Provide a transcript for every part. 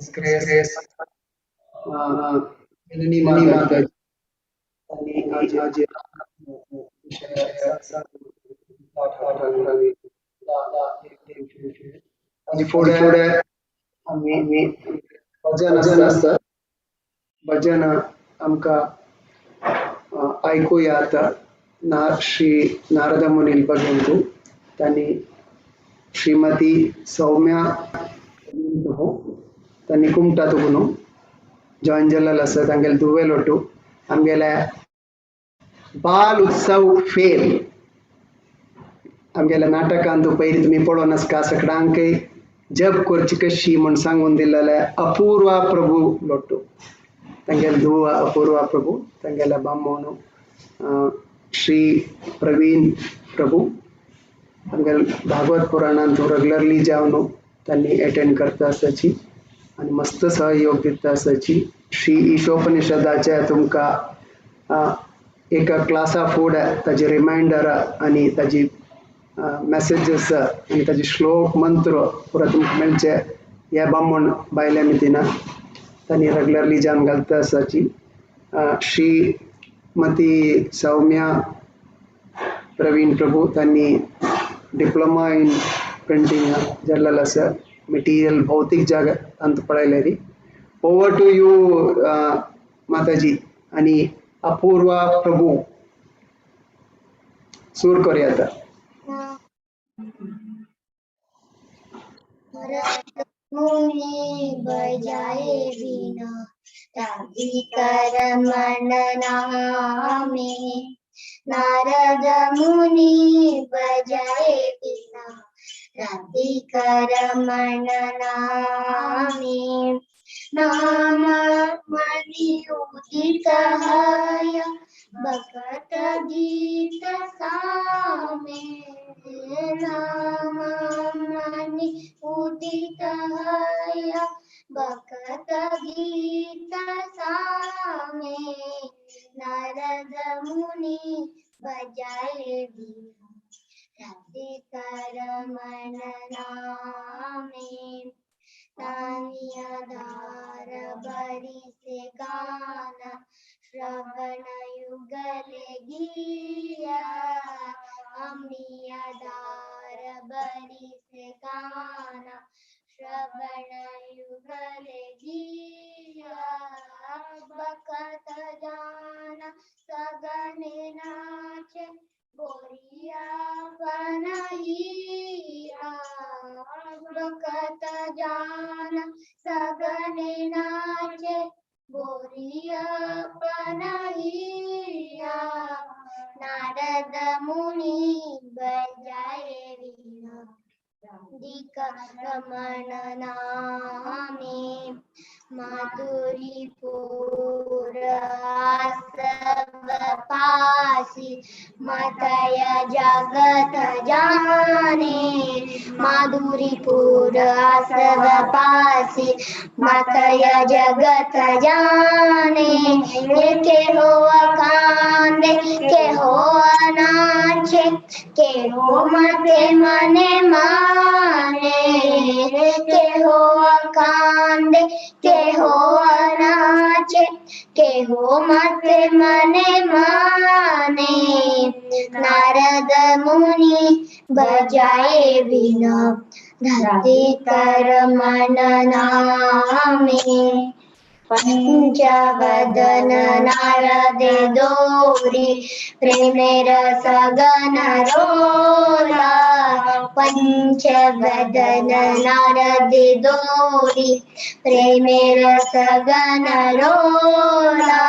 His Grace Janani Mataji तांणी आज आनी फुडें आमी भजन आसता, भजन आमकां आयकुया आतां. श्री नारद मुनी भगवंतु तांणी श्रीमती सौम्या तांणी कुमटा तुगुनो जॉईन जाल्लो आसा. तांगेले दुवे लोटू आमगेले बाल उत्सव फेल आमगेल्या नाटकांत पयलीं तुमी पळोवन आसका सगळ्यांकय जप करची कशी म्हूण सांगून दिल्लेले अपूर्वा प्रभू लोटू तांगेले धुव अपूर्वा प्रभू, तांगेले बामोणू श्री प्रवीण प्रभू आमगेले भागवत पुराणांत रेगुलरली जावन तांणी एटेंड करता आसाची आनी मस्त सहयोग दिता आसाची. श्री ईशोपनिषदाचे तुमकां एका क्लासा फुडें ताजी रिमायंडर आनी ताजी मॅसेजीस आनी ताजे श्लोक मंत्र पुरा तुमकां मेळचे ह्या बामण बायल्या मितीना तांणी रेगुलरली जावन घालता आसाची. श्रीमती सौम्या प्रवीण प्रभू तांणी डिप्लोमा इन प्रिंटींग जाल्लेलो आसा, मटेरियल भौतीक जाग अंत पळयलेली. ओवर टू you Mataji आनी अपूर्वा प्रभू सूर करूया आता. मुनि बजाए वीणा राधिका रमण नामे, नारद मुनि बजाए वीणा राधिका रमण नामे. नाम मणि उदित है भगत गीत सामे, नाम मणि उदित है भगत गीत सामे. नारद मुनि बजाए वीणा राधिका रमण नामे. तानियाधार भरी से गाना श्रवण युगल गिया, अमियाधार भरी से गाना श्रवण युगल गिया. बखत जाना सगने नाचे बोरिया पनहिया, बखत जाना सगने नाचे बोरिया पनहिया. नारद मुनि बजाए वीणा राधिका रमण नामे. माधुरी पूर आसव पासी मतय जगत जाने, माधुरी पूर आसव पासी मतय जगत जाने. के हो कांदे के हो नाचे के हो मते मने माने, के हो कांदे के हो नाचे के हो मते मने माने. नारद मुनि बजाए वीणा राधिका रमण नामे. पंचवदन नारद दोरी प्रेमेर सगन रोला, पंचवदन नारद दोरी प्रेमेर सगन रोला.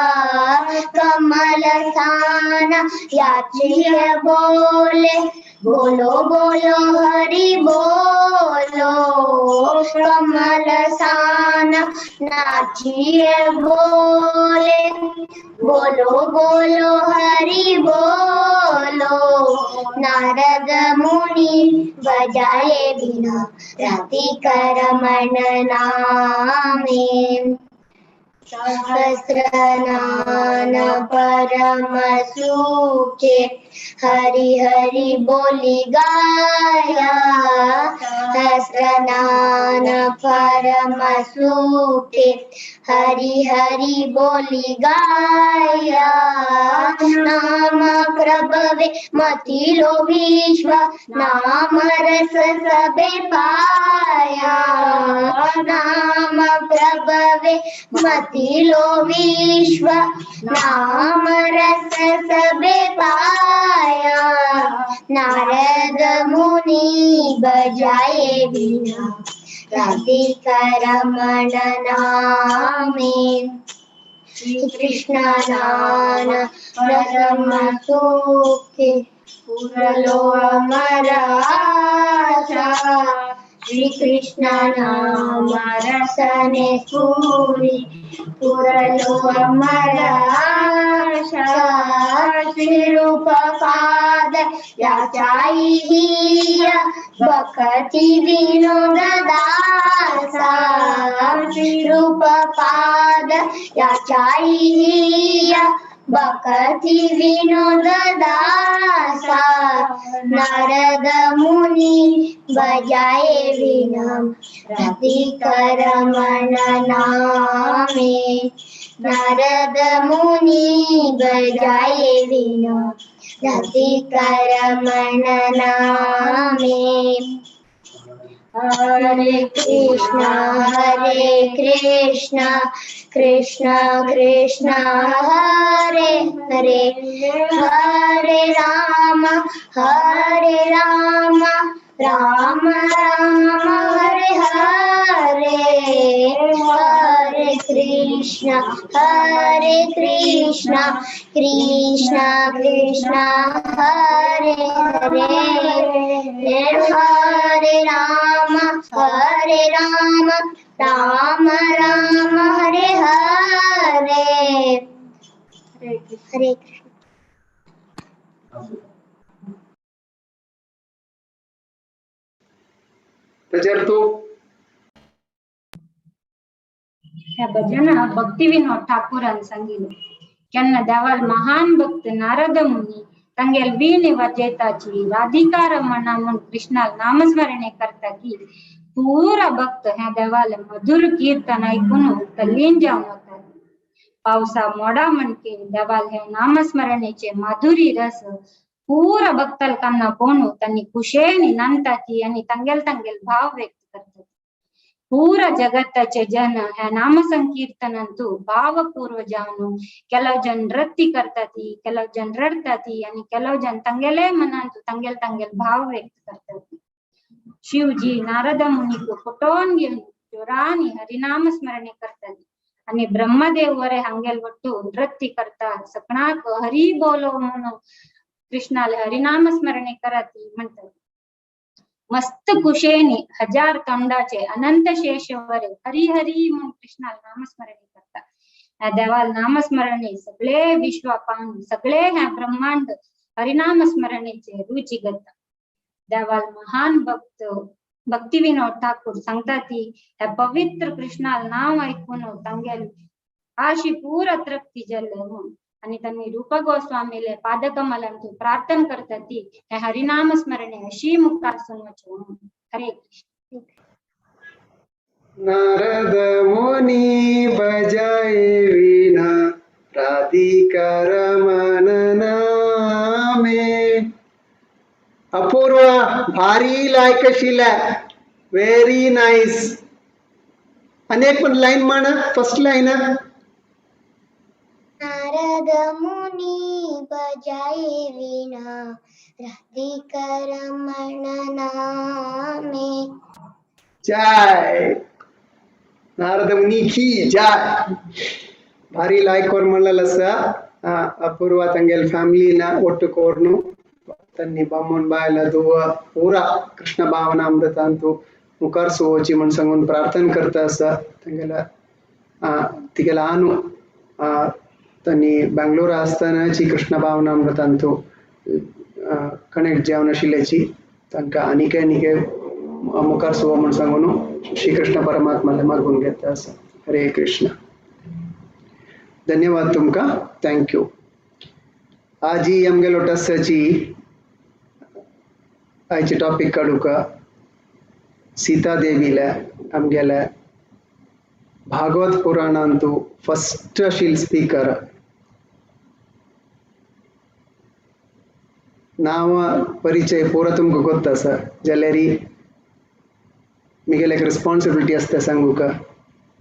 कमल साना याचिय बोले बोलो बोलो हरि बोलो, कमल साना नाचिए बोले बोलो बोलो हरि बोलो. नारद मुनि बजाए वीणा राधिका रमण नामे. सहस्रनाम परम सुखे हरि हरि बोली गाया। सहस्रनाम परम सुखे हरि हरि बोली गाया। नाम प्रभवे मतिलो विश्व नाम रस सबे पाया। नाम प्रभवे मतिलो विश्व नाम रस सबे पाया। नारद मुनि बजाए वीणा राधिका रमण नामे। श्री कृष्ण नाम परम सुखे पुरलो अमर आशा। श्री कृष्ण नाम रसने पूरी पुरलो अमर आशा। श्री रूप पाद याचाई भक्ति विनोद दासा। श्री रूप पाद याचाई भक्ति विनोद दासा। नारद मुनि बजाए वीणा राधिका रमण नामे। नारद मुनि बजाए वीणा राधिका रमण नामे। हरे कृष्णा हरे कृष्णा कृष्णा कृष्णा हरे हरे। हरे राम राम राम हरे हरे। हरे कृष्णा कृष्णा कृष्णा हरे हरे। हरे राम राम राम हरे हरे। हरे कृष्ण। तू ह्या भजन भक्ती विनोद ठाकूरान सांगिल्लें। केन्ना देवाल महान भक्त नारद मुनी तांगेल वीण वाजयताची राधिका रमणा म्हूण कृष्णाल नामस्मरणे करता की पुरा भक्त ह्या देवाल मधुर कीर्तन आयकून तल्लीन जावन वताले। पावसा मोडा म्हणके देवाल हे नामस्मरणेचे माधुरी रस पुरा भक्ताल कान्ना पोवून तांणी खुशेन नांदताची आनी तांगेल तांगेल भाव व्यक्त करतात। पूरा जगताचे जन ह्या नामसंकीर्तनांतु भावपूर्व जावन ಕೆಲವು जन नृत्य करतात, ಕೆಲವು जन रडतात आणि ಕೆಲವು जन तांगेले मनांतु तांगेल तांगेल भाव व्यक्त करतात। शिवजी नारद मुनीक फटोवन घेवन जोरानी हरिनाम स्मरणे करतात आणि ब्रह्मदेव वरे हांगेल वट्टू नृत्य करतात। सकणाक हरी बोलो म्हणून कृष्णाले हरिनाम स्मरणे कराती म्हणतात। मस्त कुशेनी हजार तोंडाचे अनंत शेषवरे हरी हरी म्हणून कृष्णाला नामस्मरणे करतात। ह्या देवाल नामस्मरणे सगळे विश्वा पावन सगळे ह्या ब्रह्मांड हरिनामस्मरणेचे रुची गता। देवाल महान भक्त भक्ती विनोद ठाकूर सांगता ती ह्या पवित्र कृष्णाल नाव ऐकून तांगेल आशी पुरा तृप्ती जाल्ले म्हणून आणि त्यांनी रूप गोस्वामीले पादकमलांतु प्रार्थना करता ती ह्या हरिनाम स्मरणे अशी मुखार सुनवचें म्हणून। हरे कृष्ण। नारद मुनि बजाए वीणा राधिका रमण नामे। अपूर्व भारी लायक शिला वेरी नाईस। अनेक पण लाईन म्हणा फर्स्ट लाईन। नारद मुनि बजाए वीणा राधिका रमण नामे। जय नारद मुनी की जय। भारी लायक वर म्हणलेलं आसा अपूर्वा तांगेल फॅमिलीना ಒಟ್ಟು ಕೋರ್ನು ತನ್ನಿ ಬಾಮೋನ್ ಬಾಯಲ दुव पूरा कृष्ण भावनामृतांतु मुखार सुवोची म्हण सांगून प्रार्थना करता आसा। तांगेला तिगेला आनु तांणी बेंगलोर आसतनाची कृष्ण भावनामृतांतु कनेक्ट जावन आशिल्ल्याची तांकां आनीक आनीक मुखार सुवो म्हण सांगून श्री कृष्ण परमात्माले मागून घेता आसा। हरे कृष्ण। धन्यवाद तुमकां, thank you. आजी आमगेलो टस्साची आयचे टॉपीक काडूका सीता देवीले आमगेले भागवत पुराणांतु फस्ट आशिल्ले स्पीकर. नांव परिचय पुरा तुमकां गोत्त आसा, जाल्यार मिगेले एक रिस्पॉन्सिबिलिटी आसता सांगूका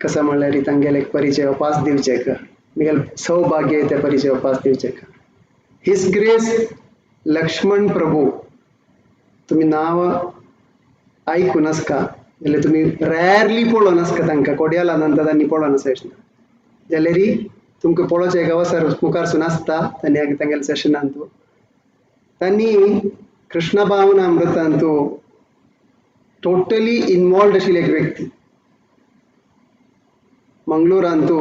कसा म्हणल्यार तांगेले एक परिचय वापास दिवचेक, मिगेले सौभाग्य ते परिचय वापास दिवचेक. His grace Lakshman प्रभू, तुमी नांव आयकून आसका जाल्यार तुमी रॅरली पळोवन आसका तांकां, कोडयाला नंतर तांणी पळोवन आसा अशें जाल्यार तुमकां पळोवचें एक अवसर मुखारसून आसता. तांणी तांगेल्या सेशनांतू तांणी कृष्ण भावना अमृतांतू टोटली इन्वॉल्वड आशिल्ली एक व्यक्ती. मंगळूरांतू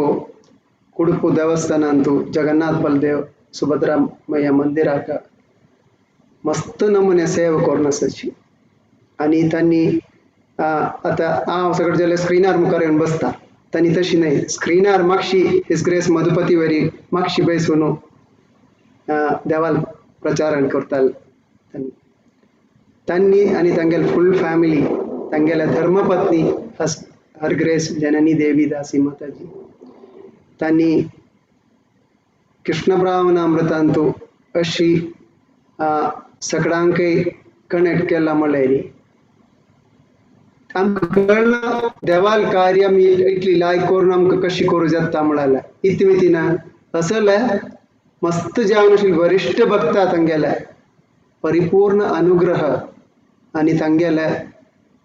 कुडुपू देवस्थानांतू जगन्नाथ बलदेव सुभद्रामय्या मंदिराक मस्त नमुने सेवा करून आसाची. आनी तांणी आतां हांव सगळें जाल्यार स्क्रिनार मुखार येवन बसता, तांणी तशी न्हय, स्क्रिनार मागशी his grace Madhupati वरी मागशी बैसून देवाल प्रचारण करताले. तांणी तांणी आनी तांगेले फूल फॅमिली, तांगेल्या धर्मपत्नी हर ग्रेस जननी देवी दासी माताजी, तांणी कृष्ण भावनामृतांतू अशी सगळ्यांकय कनेक्ट केला म्हणल्यार आमकां कळना देवाल कार्य आमी इतली लायक करून आमकां कशी करूं जाता म्हळ्यार इतवितीना असले मस्त जावन आशिल्ले वरिश्ठ भक्ता तांगेले परिपूर्ण अनुग्रह आनी तांगेले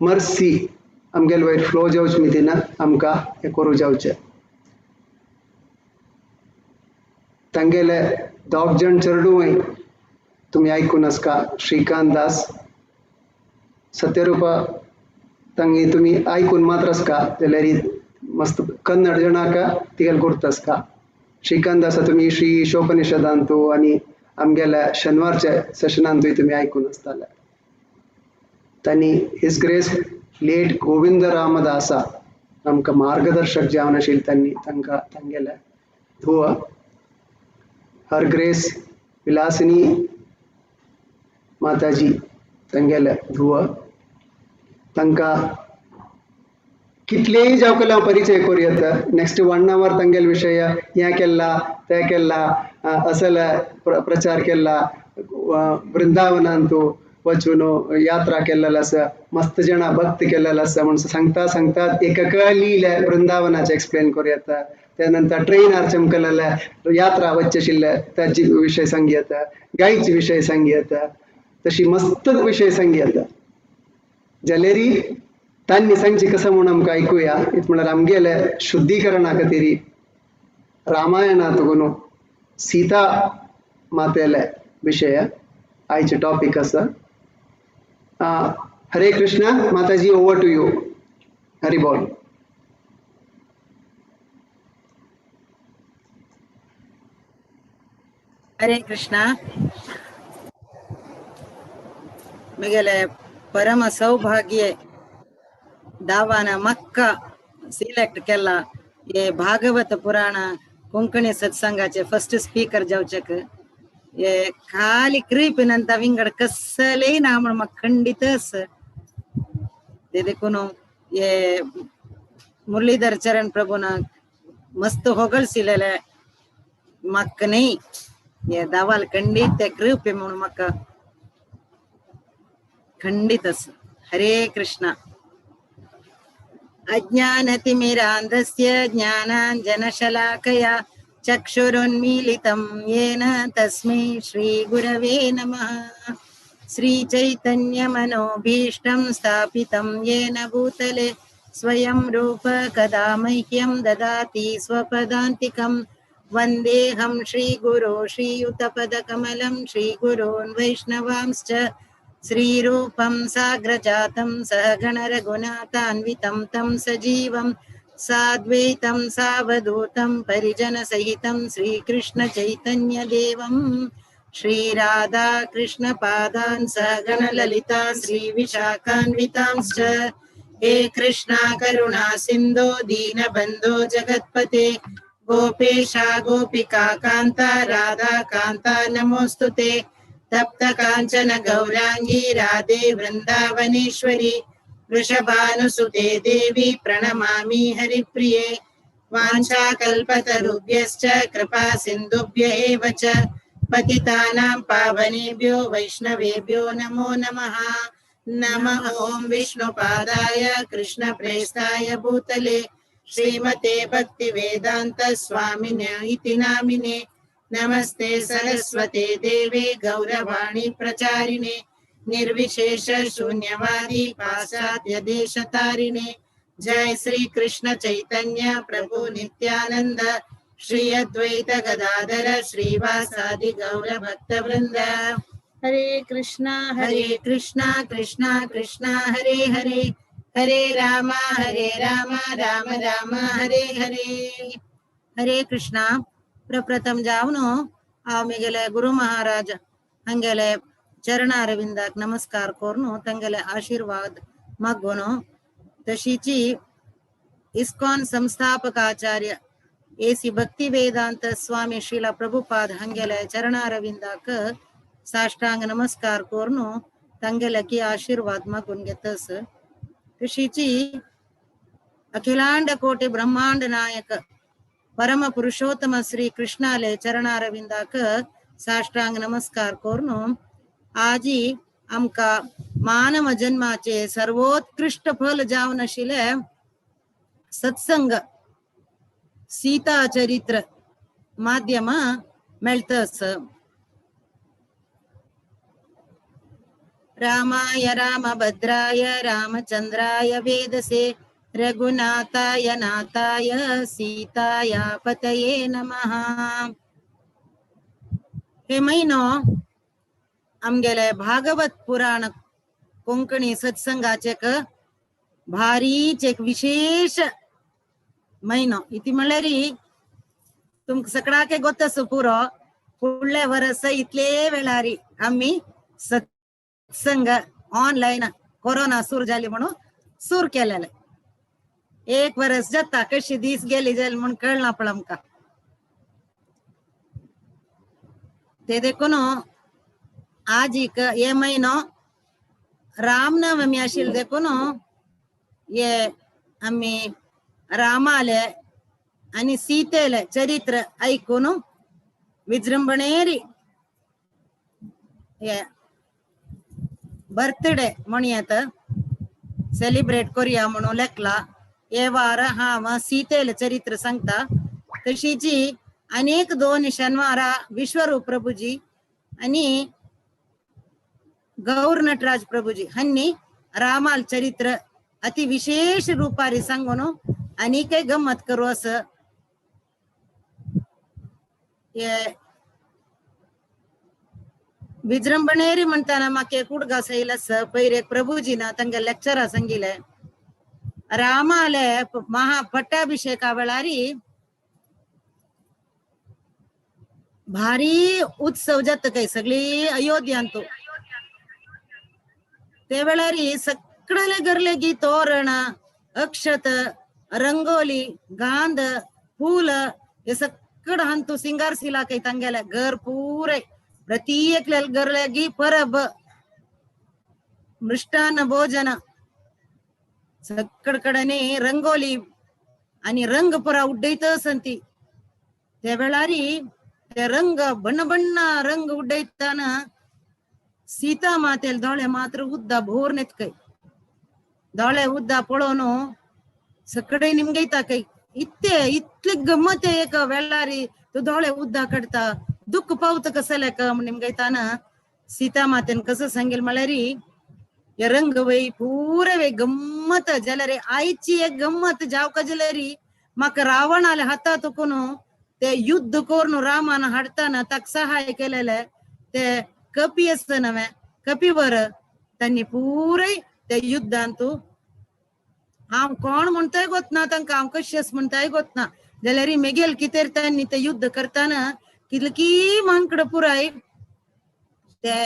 मर्सी आमगेले वयर फ्लो जावचे मितीना आमकां हें करूं जावचें. तांगेले दोग जाण चेडूंय तुमी आयकून आसका, श्रीकांत दास सत्यरुपा तांगे तुमी आयकून मात्र आसका जाल्यार मस्त कन्नड जणाक तिगेले गुर्त आसका. श्रीकांत दासा तुमी श्री ईशोपनिषदांतू आनी आमगेल्या शनिवारच्या सेशनांतूय तुमी आयकून आसताले. तांणी his grace late Govind रामदासा आमकां मार्गदर्शक जावन आशिल्ले तांणी तांकां तांगेले धुव हर ग्रेस विलासिनी माताजी तांगेले धुव, तांकां कितलेय जावं केल्यार हांव परिचय करूं येता. नेक्स्ट 1 our तांगेले विशय हें केला तें केला असले प्रचार केला, वृंदावनांतू वचून यात्रा केल्लेली आसा, मस्त जाणां भक्त केल्लेले आसा म्हूण सांगता सांगता एकका लिले वृंदावनाचें एक्सप्लेन करूं येता. त्या नंतर ट्रेनार चमकलेले यात्रा वचचे आशिल्ले ताजे विशय सांग येता, गायचे विशय सांग येता, तशी मस्त विशय सांग येता. जाल्यार तांणी सांगची कसं म्हूण आमकां आयकुया. इत म्हळ्यार आमगेले शुद्धीकरणा खातीर रामायणांत गुनू सीता मातेले विशय आयचे टॉपीक आसा. Hare Krishna Mataji, over to you. Hari बोल. हरे कृष्णा. मिगेले परम सौभाग्य दावाನ मक्क सिलेक्ट केला हे भागवत पुराण कोंकणी सत्संगाचे फर्स्ट स्पीकर जावचेक. हे खाली कृपेनंत विंगड कसलेय ना म्हण म्हाका खंडीतच ते देखून हे मुरलीधर चरण प्रभून मस्त होगळसिलेले म्हाका न्ही हे दावाल खंडीत ते कृपे म्हणून म्हाका खंडीतच. हरे कृष्णा. अज्ञानतिमिरान्धस्य ज्ञानाञ्जनशलाकया चक्षुरुन्मीलितं येन तस्मै श्रीगुरवे नमः. श्रीचैतन्यमनोभीष्टं स्थापितं येन भूतले स्वयं रूप कदा मह्यं ददाति स्वपदान्तिकं. वन्देऽहं श्रीगुरो श्रीयुतपदकमलं श्रीगुरून् वैष्णवांश्च. श्रीरूपं साग्रजातं सहगणरघुनाथान्वितं तं सजीवं साद्वैतं सावधूतं परिजनसहितं श्रीकृष्णचैतन्यदेवं. श्रीराधाकृष्णपादान् सहगणललिता श्रीविशाखान्वितांश्च. हे कृष्णा करुणा सिन्धो दीनबन्धो जगत्पते गोपेशा गोपिका कान्ता राधा कान्ता नमोऽस्तु ते। तप्त काञ्चन गौराङ्गी राधे वृन्दावनेश्वरी वृषभानुसुते देवी प्रणमामि हरिप्रिये। वाञ्छाकल्पतरुभ्यश्च कृपा सिन्धुभ्य एव च पतितानां पावनेभ्यो वैष्णवेभ्यो नमो नमः। नम ॐ विष्णुपादाय कृष्णप्रेष्ठाय भूतले श्रीमते भक्तिवेदान्त स्वामिने इति नामिने। नमस्ते सरस्वते देवे गौरवाणी प्रचारिणे निर्विशेष शून्यवादी पाश्चात्य देशतारिणे। जय श्री कृष्ण चैतन्य प्रभु नित्यानंद श्री अद्वैत गदाधर श्रीवासादि गौर भक्त वृंद। हरे कृष्णा कृष्णा कृष्णा हरे हरे, हरे रामा राम राम हरे हरे। हरे कृष्णा। प्रप्रथम जावनो आमिगेले गुरु महाराज हंगेले चरणारविंदाक नमस्कार कोरनो तंगेले आशीर्वाद मागोनो। तशीची इस्कॉन संस्थापक आचार्य एसी भक्ति वेदांत स्वामी श्रीला प्रभुपाद हंगेले चरणारविंदाक साष्टांग नमस्कार कोरनो तंगेले की आशीर्वाद मागून घेतस। तशीची अखिलांड कोटि ब्रह्मांड नायक परम पुरुषोत्तम श्री कृष्णाले चरणारविंदाक साष्टांग नमस्कार कोरनो। आजी आमका मानव जन्माचे सर्वोत्कृष्ट फल जावन आशिल्ले सत्संग सीता चरित्र माध्यम मेळतस। रामाय रामभद्राय रामचंद्राय वेदसे रघुनाथाय नाथाय सीताया पतये नमः। हे महिनो आमगेले भागवत पुराण कोंकणी सत्संगाचे भारीच एक विशेष महिनो इति म्हणल्यार तुमकां सगळ्याक गोत पुरो फुडले वर्स इतले वेळारी आमी सत्संग ऑनलायन कोरोना सुरू जाली म्हणून सुरू केलेले। एक वर्स जाता कशी दीस गेली जाली म्हूण कळना पण आमकां। ते देखून आज एक हे महिनो रामनवमी आशिल्ली देखून हे आमी रामाले आनी सीतेले चरित्र ऐकून विजृंभणेरी हे बर्थडे म्हणयत सेलिब्रेट करूया म्हणून लेखला। हे वार हांव सीतेले चरित्र सांगता। तशीची अनेक दोन शनिवारा विश्वरूप प्रभुजी आणि गौर नटराज प्रभुजी हन्नी रामाल चरित्र अति विशेष रूपारी सांगून आणि काही गम्मत करू असं विजृंभणेरी म्हणताना म्हाका एक उडगास येयल आसा। पयर एक प्रभुजीन तांगे लेक्चरा सांगिल्लें रामाले महा पट्टाभिषेका वेळारी भारी उत्सव जाता काय सगळी अयोध्यांतू। ते वेळारी सगळ्याले घरले गी तोरण अक्षत रंगोली गांध फूल हे सगळं हांतू सिंगार सिला काय तांगेले घर पुरे प्रत्येक घरले गी परब मृष्टान्न भोजन सगळकडे रंगोली आणि रंग पुरा उड्डयत संती। त्या वेळारी ते रंग बಣ್ಣ बಣ್ಣ रंग उड्डयताना सीता मातेल दोळे मात्र उद्दा भोर नेतकय दोळे उद्दा पळोवन सगळे निमगयता काय इतले इतले गम्मत एक वेळारी तो दोळे उद्दा काडता दुःख पावता कसले का निमगयताना सीता मातेन कसं सांगेल म्हळ्यारी हे रंग वय पुरे वय गम्मत जाल्यार आयची एक गम्मत जावका जाल्यार म्हाका रावणाले हातात कोण ते युद्ध करून रामान हाडताना ताका सहाय केलेले ते कपी आसता नवे कपीवर त्यांनी पुरे ते युद्धांतू हांव कोण म्हणताय गोत ना तांकां हांव कशें म्हणताय गोत ना जाल्यार मेगेल कितें त्यांनी ते युद्ध करताना कितले की मांकड पुराय ते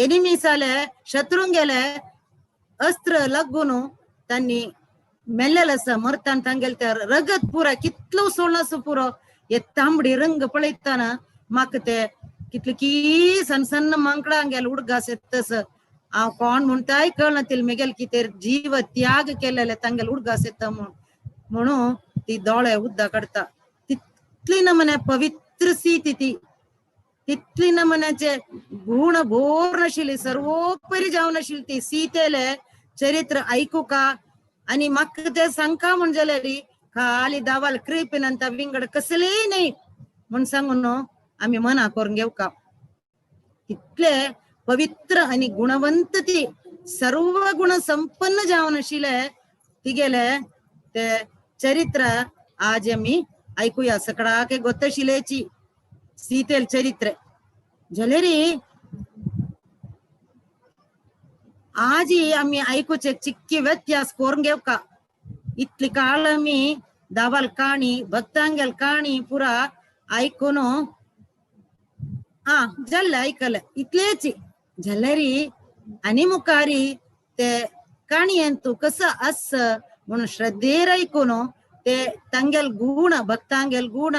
एनिमीस आले शत्रूंक गेले अस्त्र लागून त्यांनी मेल्लेल आसा मरतान तांगेले ते रगत पुरा कितलो सोळ्ळो आसा पुरो हे तांबडी रंग पळयतना म्हाका ते कितले की सन्न सन्न मांकडां हांगेले उडगास येता. हांव कोण म्हणटाय कळना तिले मेगेले कितें जीव त्याग केलेले तांगेले उडगास येता म्हणून ती दोळे उद्दा काडटा. तितली नमने पवित्र सीत ती, तितली नमन्याचे गुण भोर नाशिल्ली, सर्वोपरी जावन नाशिल्ली ती सीतेले चरित्र आयकुका आनी म्हाका ते सांगका म्हण जाल्यार खाली दावाल कृपेन विंगड कसलेय न्ही म्हण सांगून आमी मना करून घेवका. तितले पवित्र आनी गुणवंत ती, सर्व गुण संपन्न जावन आशिल्ले तिगेले ते चरित्र आज आमी आयकुया. सकडाके गोतशिलेची सीतेल चरित्र जाल्यार आजी आमी आयकुचे चिक्की व्यत्यास करून घेवका. इतली काळ आमी दावाल काणी भक्तांगेल काणी पुरा आयकून आ जाल्ले आयकले इतलेच जाल्यार आनी मुखारी ते काणयेन तूं कसो आस म्हणून श्रद्धेर आयकून ते तांगेल गुण भक्तांगेल गुण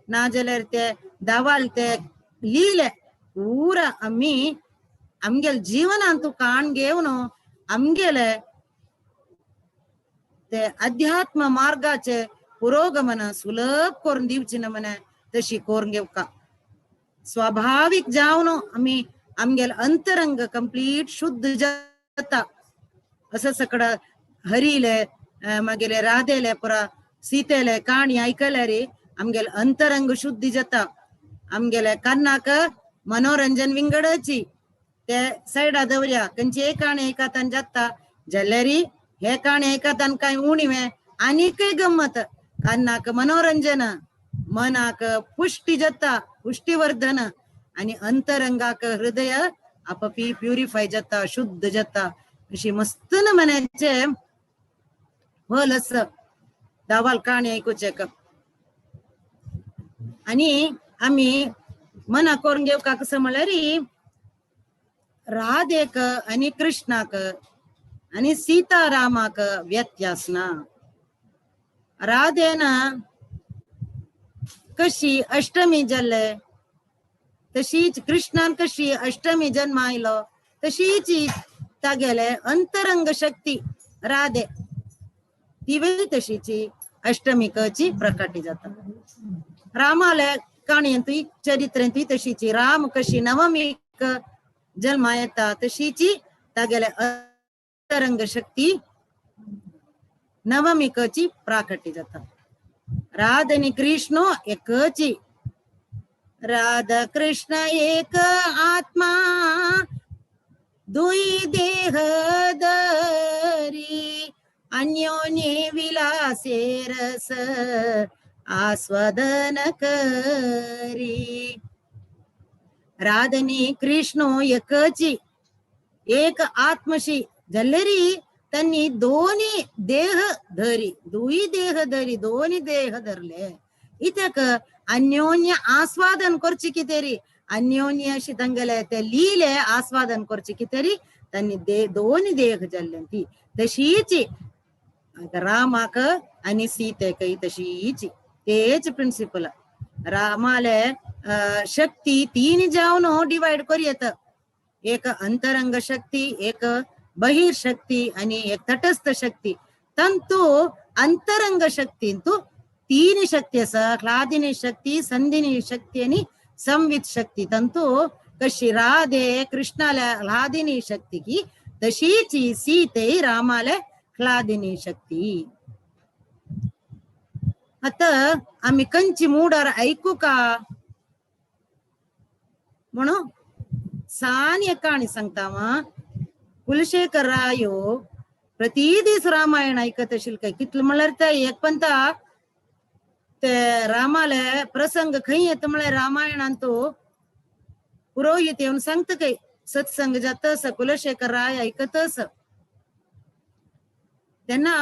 ना जाल्यार ते दावाल ते लिले पुरा आमी आमगेल जीवनान तूं काण घेवन आमगेले ते अध्यात्म मार्गाचे पुरोगमन सुलभ करून दिवचे ना म्हणे तशी करून घेवका. स्वाभाविक जावन आमी आमगेल अंतरंग कंप्लीट शुद्ध जाता. असं सगळं हरिले मागीर राधेले पुरा सीतेले काणी आयकल्यार आमगेल अंतरंग शुद्धी जाता. आमगेले कान्नाक मनोरंजन विंगडची ते सायडा दवरया. खंयची काणी आयकतान जाता जाल्यार हे काणी आयकतान कांय उणीवे आनीकय गम्मत. कान्नाक मनोरंजन, मनाक पुष्टी जाता, पुष्टिवर्धन आनी अंतरंगाक हृदय आपपी प्युरिफाय जाता, शुद्ध जाता. अशी मस्त न मनाचे फल आसा दावाल काणी आयकुचें. आनी आमी मना करून घेवका कसो म्हणल्यार राधेक आनी कृष्णाक आनी सीता रामाक व्यत्यास ना. राधेन कशी अष्टमी जाल्ले तशीच कृष्णान कशी अष्टमी जन्म आयलो तशीच तागेले अंतरंग शक्ती राधे तिवूय तशीची अष्टमीकची प्रकटी जाता. रामाले काणयेंतूय चरित्रेंतूय तशीची राम कशी नवमीक जन्मा येता तशीची तागेले अंतरंग शक्ती नवमीकची प्राकटी जाता. राध आनी कृष्ण एकची, राधा कृष्ण एक आत्मा दुई देह धरी अन्योन्य विलासे रस आस्वादन करी. राधनी कृष्ण एकची एक आत्मशी जाल्यार त्यांनी दोन्ही देह धरी, दुई देह धरी, दोन्ही देह धरले. इत्याक अन्योन्य आस्वादन करचे कितेरी अन्योन्य अशी तांगेले ते लिले आस्वादन करचे कितेरी त्यांनी दोन्ही देह जाल्ले. ती तशीच रामाक आनी सीतेकय तशीच तेच प्रिन्सिपल. रामाले शक्ती तीन जावन डिवायड करूं येता. एक अंतरंग शक्ती, एक बहिर शक्ती आनी एक तटस्थ शक्ती. तंतु अंतरंग शक्तींतु तीन शक्ती आसा, ह्लादिनी शक्ती, संधिनी शक्ती आनी संवित शक्ती. तंतु कशी राधे कृष्णाले ह्लादिनी शक्ती की तशीच सीते रामाले ह्लादिनी शक्ती. आता आमी कंची मुडार आयकुका म्हणून सान एक काणी सांगता. कुलशेखर रायो प्रति दीस रामायण आयकत आशिल्ले काय कितले म्हणल्यार ते एक पंता ते रामाले प्रसंग खंय येता म्हळ्यार रामायणान तो पुरोहित येवन सांगता काय सत्संग जाता आसा, कुलशेखर राय आयकत आसा. तेन्ना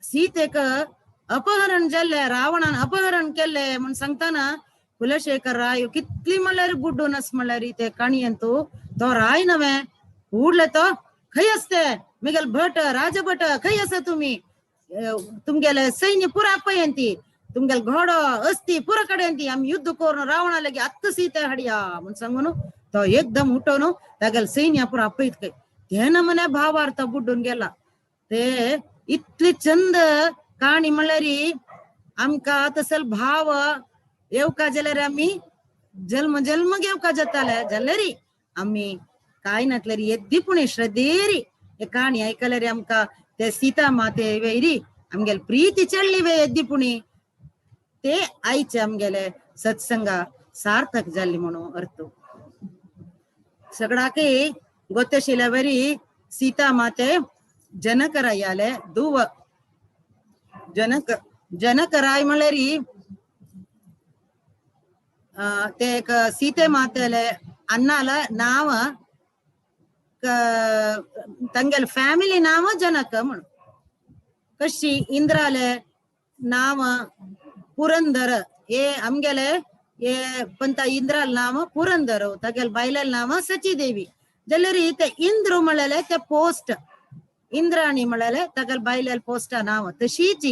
सीतेक अपहरण जाल्ले, रावणान अपहरण केल्ले म्हूण सांगतना कुलशेखर राय कितली म्हणल्यार गुड्डून आस म्हणल्यार ते काणयेन तो राय नव्हे उडले तो खंय आसते मिगेल भट राजभट खंय आसा तुमी, तुमगेले सैन्य पुरा पयंती, तुमगेल घोडो अस्ती पुरा कडेन आमी युद्ध करून रावणा लगे आत्त सीता हाडया म्हूण सांगून तो एकदम उठोवन तागेले सैन्य पुरा आपयत खंय. तेन्ना मने भावार्थ बुड्डून गेला. ते इतली चंद काणी म्हणल्यार आमकां तसल भाव येवका जाल्यार आमी जल्म जल्म घेवका जाताले जाल्यार आमी काय नातल्यार येद्दी पुणे श्रद्धेरी हे काणी आयकल्यार आमकां ते सीता माते वैरी आमगेले प्रीती चडली वे येद्दी पुणी ते आयचे आमगेले सत्संगा सार्थक जाल्ली म्हणून अर्थ. सगळ्याकय गोतशिल्या वरी सीता माते जनकरायाले दुव जनक जनकराय म्हणल्यार ते एक सीते मातेले अन्नाల नाव ತಂಗೆಲ್ ಫ್ಯಾಮಿಲಿ ನಾಮ ಜನಕ म्हणून. कशी इंद्राले नाव पुरंदर हे आमगेले हे पंत इंद्राल नाव पुरंदर तागेल बायलेल नाव सचीदेवी जाल्यार ते इंद्र म्हणलेले ते पोस्ट इंद्राणी म्हणलेले तागेल बायलेल पोस्टा नाव. तशीच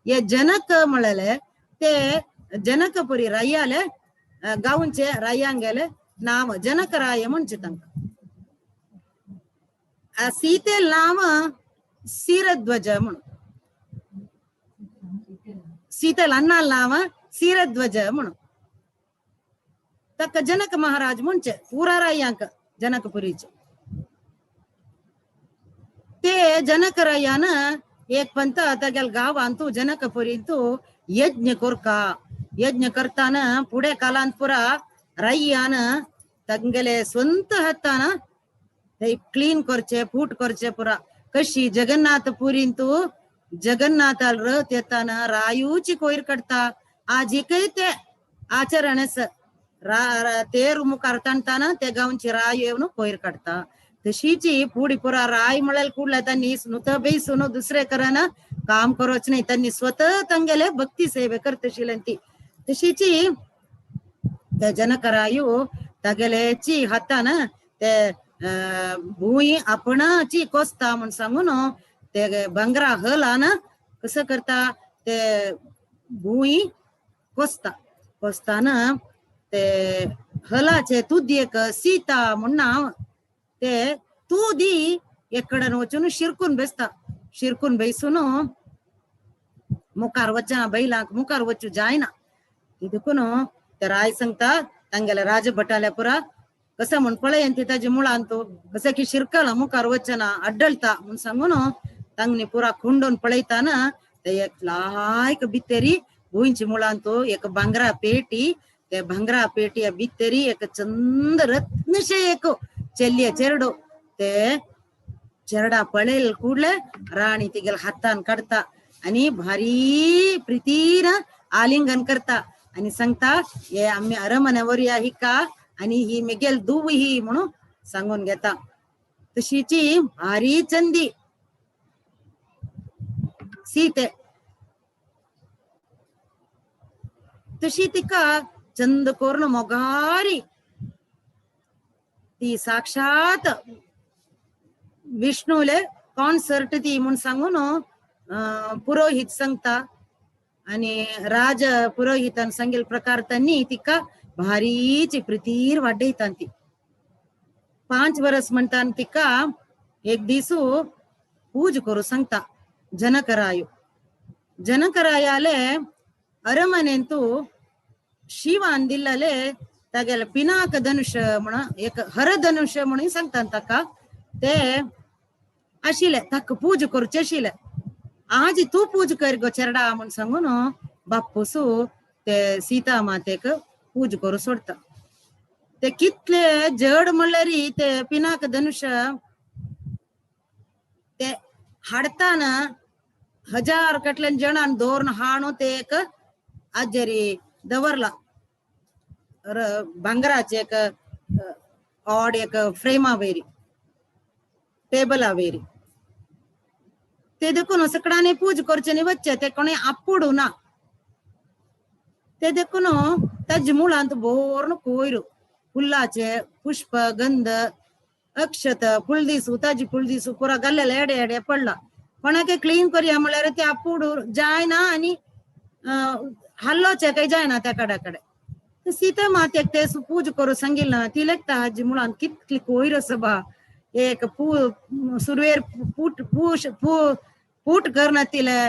हे जनक म्हणलेले ते जनकपुरी रायाले गांवचे रायांगेले नाव जनकराय म्हणचे तांकां. सीतेल नाव सीरध्वज म्हणून, सीतेल अण्णाल नाव सीरध्वज म्हणून. ताका जनक महाराज म्हणचे पुरा रायांक जनकपुरीचे. ते जनकरायान एक पंत तागेल गांवांतू जनकपुरींतू यज्ञ कोरका. यज्ञ करताना पुढे कालांत पुरा रायान तांगेले स्वंत हातान ते क्लीन करचे फूट करचे पुरा. कशी जगन्नाथ पुरींतू जगन्नाथाल रथ येताना रायूची कोयर काडटा आजिकय ते आचरण तेर मुखार ताणताना ते गांवची राय येवन कोयर काडटा. तशीची पुडी पुरा राय म्हळ्यार कुडल्या त्यांनी नुत बेसून दुसरे करान काम करोच नाही, त्यांनी स्वतः तांगेले भक्ती सेवे करतशिल्ली ती. तशीची ते जनकरायू तागेलेची हातान ते भूंय आपणाची कोसता म्हूण सांगून ते भांगरा हलान कसं करता ते भूंय कोसता. कोसताना ते हलाचे तुद्येक सीता म्हूण नांव ते तू दी एकडन वचून शिरकून बेसता. शिरकून बेसून मुखार वचना बैलांक मुखार वचू जायना. देखून ते राय सांगता तांगेले राजभटाल्या पुरा कसं म्हण पळय ती ताजे मुळान तो कसं की शिरकला मुखार वचना अड्डलता म्हूण सांगून तांगनी पुरा खुंडून पळयताना ते एक लायक भितरी भुंयची मुळान तो एक भांगरा पेटी ते भांगरा पेटी भितरी एक चंद रत्नशे एक चेल्लिय चेरडो ते चेरडा पळयल ಕೂಡ್ಲೆ राणी तिगेल हातान काडता आणि भारी प्रीतीन आलिंगन करता आणि सांगता हे आम्ही अरमन्यावर या हिका आणि ही मेगेल दुव ही म्हणून सांगून घेता. तशीची भारी चंदी सीते तशी तिका चंद कोर्ण मोगारी ती साक्षात विष्णूले कॉन्सर्ट ती म्हूण सांगून पुरोहित सांगता आणि राज पुरोहितान सांगेल प्रकार त्यांनी तिका भारीची प्रीतीर वाडयता. ती 5 वरस म्हणटा तिका एक दिसू पूज करू सांगता जनकरायो. जनकरायाले अरमनेंतू शिवान दिल्लले तागेले पिनाक धनुष म्हण एक हरधनुष म्हणून सांगता ताका ते आशिल्ले ताका पूज करचे आशिल्ले. आज तूं पूज कर गो चेरडा म्हूण सांगून बाप्पूसू ते सीता मातेक पूज करू सोडता. ते कितले जड म्हणल्यार ते पिनाक धनुष ते हाडताना 1000 कटल्यान जणान दवरून हाणू ते एक आजेरी दवरला भांगराचे एक ऑड एक फ्रेमा वयरी टेबला वयरी. ते देखून सगळ्यांनी पूज करचे न्ही वच्चे ते कोणी आपुडू ना. ते देखून ताजे मुळांत बोर्ण कोयर फुलाचे पुष्प गंध अक्षत फुलदीसू ताजी फुलदीसू पुरा गल्ल्याला एडे एडे पडला कोणाके क्लीन करूया म्हणल्यार ते आपूड जायना आनी हल्लोचे काही जायना त्या कडाकडे. सीता मातेक ते पूज करू सांगितलं ना ती लेखता हाजी मुळान कितली कोयर आसा बा एक पू सुरवेर पूट पूश पूट करना तिले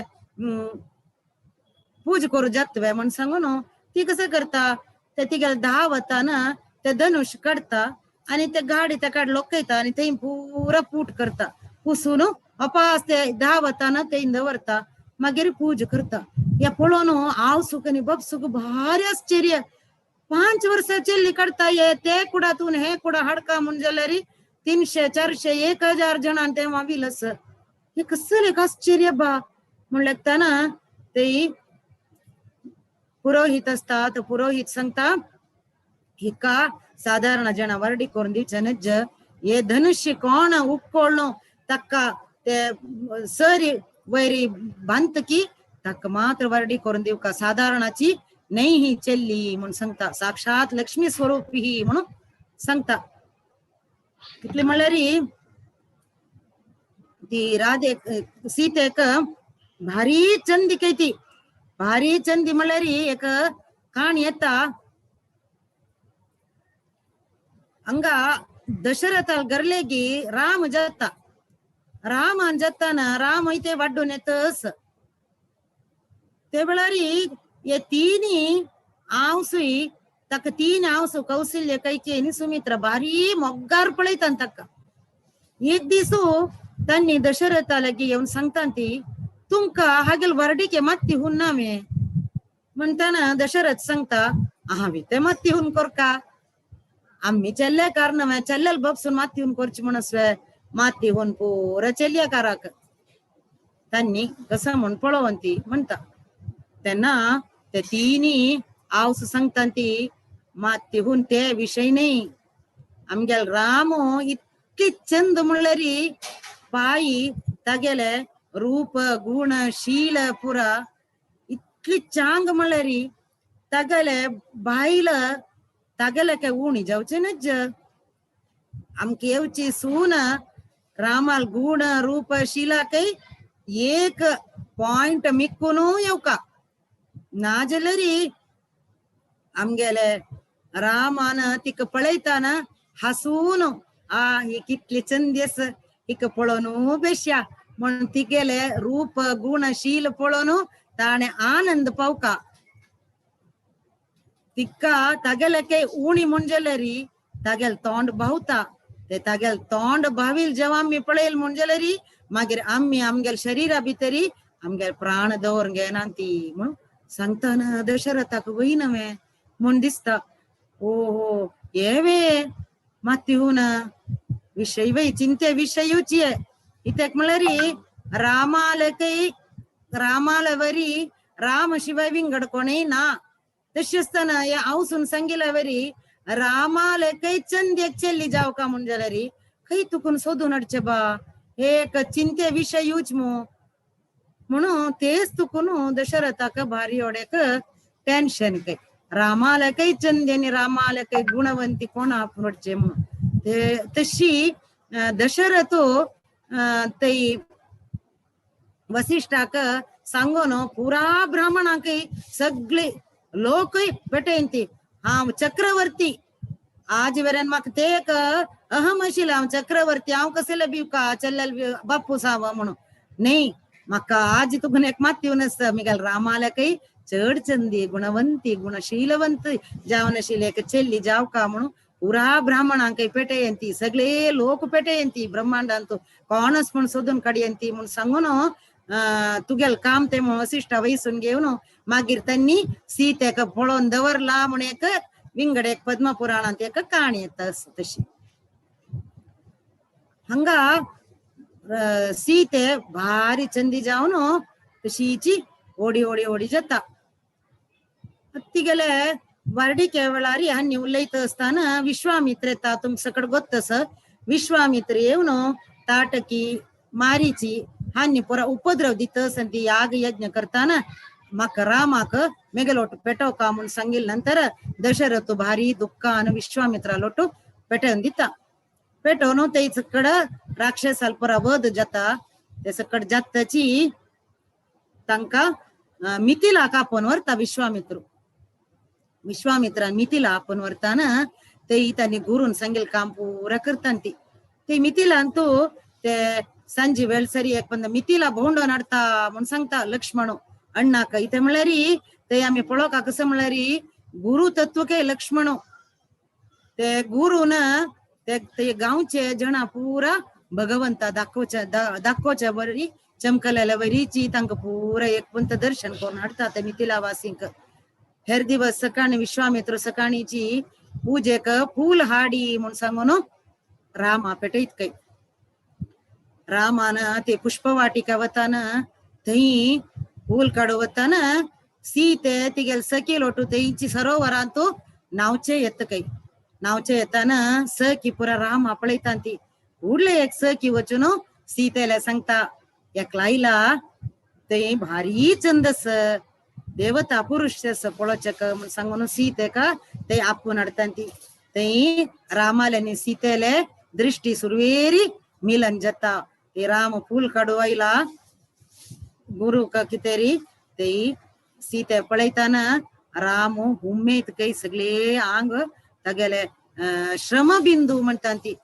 पूज करू जातवे म्हण सांगू न्हू. ती कसं करता ते तिगेले 10 वताना ते धनुष काडता आणि ते गाडी त्या लोकयता आणि ते पुरा पूट करता पुसून अपास ते 10 वताना ते दवरता मागीर पूज करता. या पळोवन हांव सुख आनी बपसूक भारी आश्चर्य. 5 वर्सां चेल्ली काडता हे ते कुडातून हे कुडा हाडका म्हूण जाल्यार 300 400 1000 जणां ते वावील आसा. हे कसलें एक आश्चर्य बा म्हणल्यार ताना ते पुरोहित असता तो पुरोहित सांगता हिका साधारण जण वर्डी करून दिवचे नज्ज हे धनुष्य कोण उपकोळ्ळो ताका ते सरी वैरी बांदत की ताका मात्र वर्डी करून दिवका साधारणाची नाही ही चेल्ली म्हणून सांगता. साक्षात लक्ष्मी स्वरूप ही म्हणून सांगता. कितले म्हणल्यार ती राधे सीतेक भारी चंदी कैती भारी चंदी म्हणल्यार एक काणी येता. हंगा दशरथाल गरलेगी राम जाता रामान जाताना राम इथे वाड्डून येतस ते वेळार हे तिनी हांवसूय ताका 3 हांवसू कौशल्य कैकेयी आनी सुमित्रा भारी मोगार पळयता ताका. एक दिसू तांणी दशरथा लागीं येवन सांगता ती तुमकां हागेल वर्डीके मात्ती हून ना मे म्हणटाना दशरथ सांगता हांवें ते मात्ती हून करका आम्ही चेल्ले कारण चेल्ल्याल बपसून मात्ती हून करची म्हण आसवे मात्ती हून पुरा चेल्ल्या काराक तांणी कसं म्हण पळोवन ती म्हणटा. तेन्ना ते तिनी आवस सांगता ती मात्ती हून ते विशय न्ही आमगेल राम इतकी चंद म्हणल्यार पायी तागेले रूप गुण शील पुरा इतली चांग म्हणल्यार तागेले बायल तागेले काय उणी जावचे नज्ज. आमकां येवची सून रामाल गुण रूप शीला काय एक पॉइंट मिक्कून येवका ना जाल्यार आमगेले रामान तिका पळयताना हासून आ ही कितली चंदी आसा हिका पळोवन बेश्या म्हण तिगेले रूप गुण शील पळोवन ताणें आनंद पावका. तिका तागेले काय उणी म्हण जाल्यार तागेल तोंड भावता ते तागेल तोंड भावील जेव्हा आमी पळयल म्हण जाल्यार मागीर आमी आमगेल शरीरा भितरी आमगेल प्राण दवरून घेना ती म्हणून सांगताना दशरथाक वयना वे म्हूण दिसता. ओहो हे वे मात्ती हून विशय वय चिंते विशयूच ये इत्याक म्हणल्यार रामाले कय रामाले वरी राम शिवाय विंगड कोणय ना. तशी आसतना हे हांवसून सांगिल्ल्या वरी रामाले कय चंदेक चेल्ली जावका म्हूण जाल्यार खंय तुकून सोदून हाडचे बा एक चिंते विशयूच मू म्हणून तेच तुकून दशरथाक भारी ओडेक टेन्शन काय रामाले कय चंदी आनी रामाले कय गुणवंती कोण आपणचे म्हणून ते तशी दशरथ तै वसिष्ठाक सांगून पुरा ब्राह्मणांकय सगळे लोकय पेटयन ती हांव चक्रवर्ती आज मेरेन म्हाका ते एक अहम आशिल्लें हांव चक्रवर्ती हांव कसले बिवका चल्लेल बापूस हांव म्हणून न्ही म्हाका आज तुका एक मात दिवन आसता मिगेल रामाल्याकय चड चंदी गुणवंती गुणशीलवंत जावन आशिल्ले एक चेल्ली जावका म्हणून पुरा ब्राह्मणांकय पेटयंती सगळे लोक पेटयंती ब्रह्मांडांत कोणच म्हण सोदून काडयंती म्हूण सांगून तुगेल काम ते वसिष्ठा वयसून घेवन मागीर त्यांनी सीतेक पळोवन दवरला म्हण एक विंगड एक पद्मपुराणांत एक काणी येता तशी. हांगा सीते भारी चंदी जावन तशीची ओडी ओडी ओडी जाता. तिगेले वार्डिके वेळार हांणी उलयता आसतना विश्वामित्र येता तुमकां सकड गोत्तस. विश्वामित्र येवन ताटकी मारीची हांणी पुरा उपद्रव दितस आनी ती याग यज्ञ करताना म्हाका रामाक मेगेलोट पेटोवका म्हूण सांगिल्ले नंतर दशरथ भारी दुःखान विश्वामित्रा लोटू पेटोवन दिता. पेटोवन ते सकड राक्षसाल पुरा वध जाता. ते सकड जातची तांकां मिथिलाक आपोवन व्हरता विश्वामित्र. विश्वामित्रान मिथिला आपोवन व्हरताना ते तांणी गुरून सांगेल काम पुरा करतान ती. ते मिथिलान तू ते सांजे वेळ सरी एक पंद मिथिला भोंवडोन हाडता म्हूण सांगता लक्ष्मण अण्णाक. इथे म्हणल्यार ते आमी पळोवका कसं म्हणल्यार गुरु तत्व के लक्ष्मण. ते गुरून ते ते गांवचे जण पुरा भगवंता दाखोवच्या दाखोवच्या बरी चमकलेल्या वरीची तांकां पुरा एक पंत दर्शन करून हाडटा ते मिथिला वासींक. हेर दिवस सकाळी विश्वामित्र सकाळीची पूजेक फूल हाडी म्हूण सांगून रामा पेटयत काय. रामान ते पुष्पवाटिका वताना थंय फूल काडू वताना सीते तिगेल सखी लोटू थंयची सरोवरांतू न्हांवचे येता काय. न्हांवचे येताना सखी पुरा रामा पळयता ती. उडले एक सखी वचून सीतेला सांगता एकला आयला थंय भारी चंद देवता पुरुष पळोवचेक म्हूण सांगून सीतेक ते आपोवन हाडटा ती. थंय रामाले आनी सीतेले दृष्टी सुरवेरी मिलन जाता. ते राम फूल काडू आयला गुरु कितेरी ते सीते पळयताना राम हुमेत काही सगळे आंग तागेले श्रमबिंदू म्हणटा ती.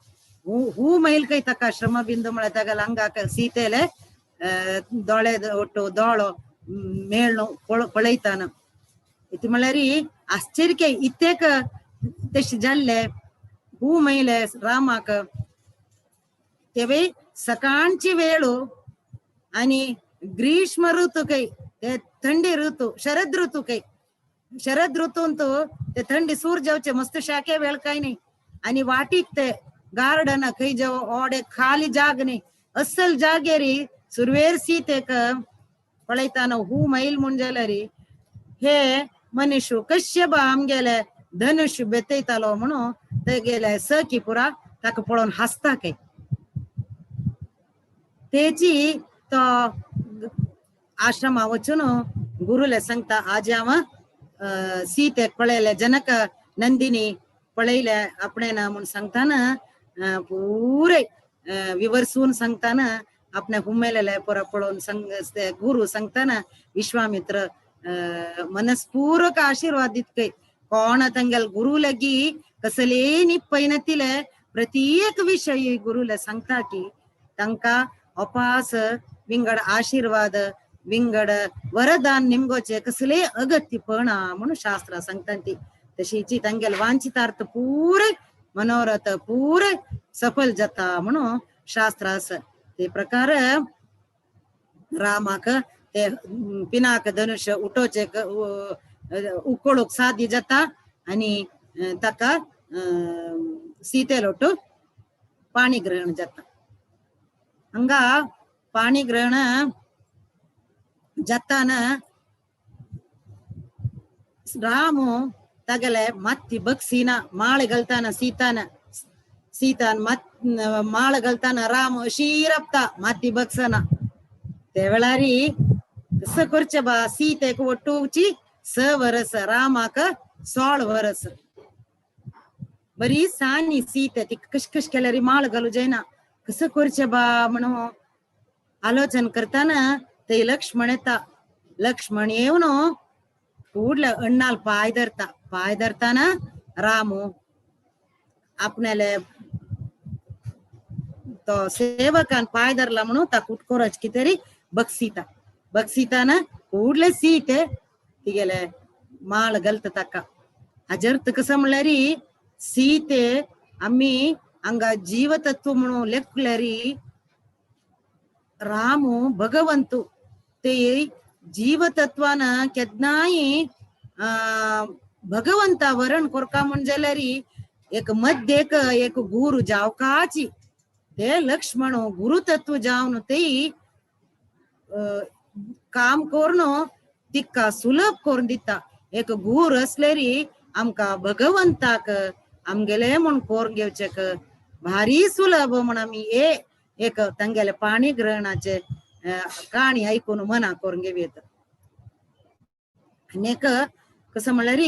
हू मैल काही ताका श्रमबिंदू म्हळ्यार तागेले अंगाक सीतेले दोळे ಒಟ್ಟು ದೋಳು ಮೇಳ್ನು पळयताना. इतलें म्हणल्यार आश्चर्य इतेक तशें जाल्ले हू मैले रामाक. तेवय सकाळची वेळू आणि ग्रीष्म ऋतू काही ते थंडी ऋतू शरद ऋतू काही शरद ऋतूंत ते थंडी सूर जावचे मस्त शाके वेळ काय नाही. आणि वाटीक ते गार्डन खंय जेव ओडे खाली जाग नाही अस्सल जागेरी सुरवेर सीतेक पळयताना हू मैल म्हूण जाल्यार हे मनीश कश्यप आमगेले धनुष्य बेतयतालो म्हणून तेगेले सखी पुरा ताका पळोवन हांसता काय. तेची तो आश्रमा वचून गुरुले सांगता आज हांव सीतेक पळयले जनक नंदिनी पळयले आपणे ना म्हूण सांगताना पुरे विवर्सून सांगताना आपणे हुमेलेले पोरा पळोवन सांग गुरु सांगताना विश्वामित्र मनस्पूर्वक आशीर्वाद दित कोण तांगेल गुरु लगी कसले निपयनतिले प्रत्येक विषय गुरुले सांगता की तांकां अपास विंगड आशीर्वाद विंगड वरदान निमगोचे कसले अगत्यपणा म्हणून शास्त्र सांगता ती. तशीची तांगेल वांछितार्थ पुरे मनोरथ पुरे सफल जाता म्हणून शास्त्र आसा. ते प्रकार रामाक ते पिनाक धनुष्य उठोवचे उकळूक साध्य जाता आणि ताका सीतेलोटू पाणी ग्रहण जाता. हांगा पाणी ग्रहण जाताना रामु तागेले मत्ती बक्सीना माळ घालताना सीतान सीतान मत माळ घालताना राम अशी रपता माती बक्सना. ते वेळारी कसं करचें बा सीतेक ಒಟ್ಟುची 6 वरस रामाक 16 वरस. बरी सानी सीते ती कश केल्यार माळ घालू जायना कसं करचें बा म्हणून आलोचन करताना ते लक्ष्मण येता. लक्ष्मण येवन ಕೂಡ್ಲೆ ಅಣ್ಣಾಲ್ ಪಾಯ್ धरता. पाय धरताना रामू आपणाले तो सेवकान पाय धरला म्हणून ताका उटकोराच कितें बक्षिता. बक्षिताना ಕೂಡ್ಲೆ सीते तिगेले माळ घालता ताका. हाजेर कसं म्हणल्यार सीते आमी हांगा जीवतत्व म्हणून लेखल्यार रामू भगवंतू ते जीवतत्वान केन्नाय भगवंता वरण कोरका म्हण जाल्यार एक मध्येक एक गुरु जावकाची ते लक्ष्मण गुरुतत्व जावन ते काम करून तिका सुलभ करून दिता. एक गुरु असल्यारी आमकां भगवंताक आमगेले म्हूण करून घेवचेक भारी सुलभ म्हण आमी एक तांगेले पाणी ग्रहणाचे काणी आयकून मना करून घेवयेत. आनी एक कसं म्हणल्यार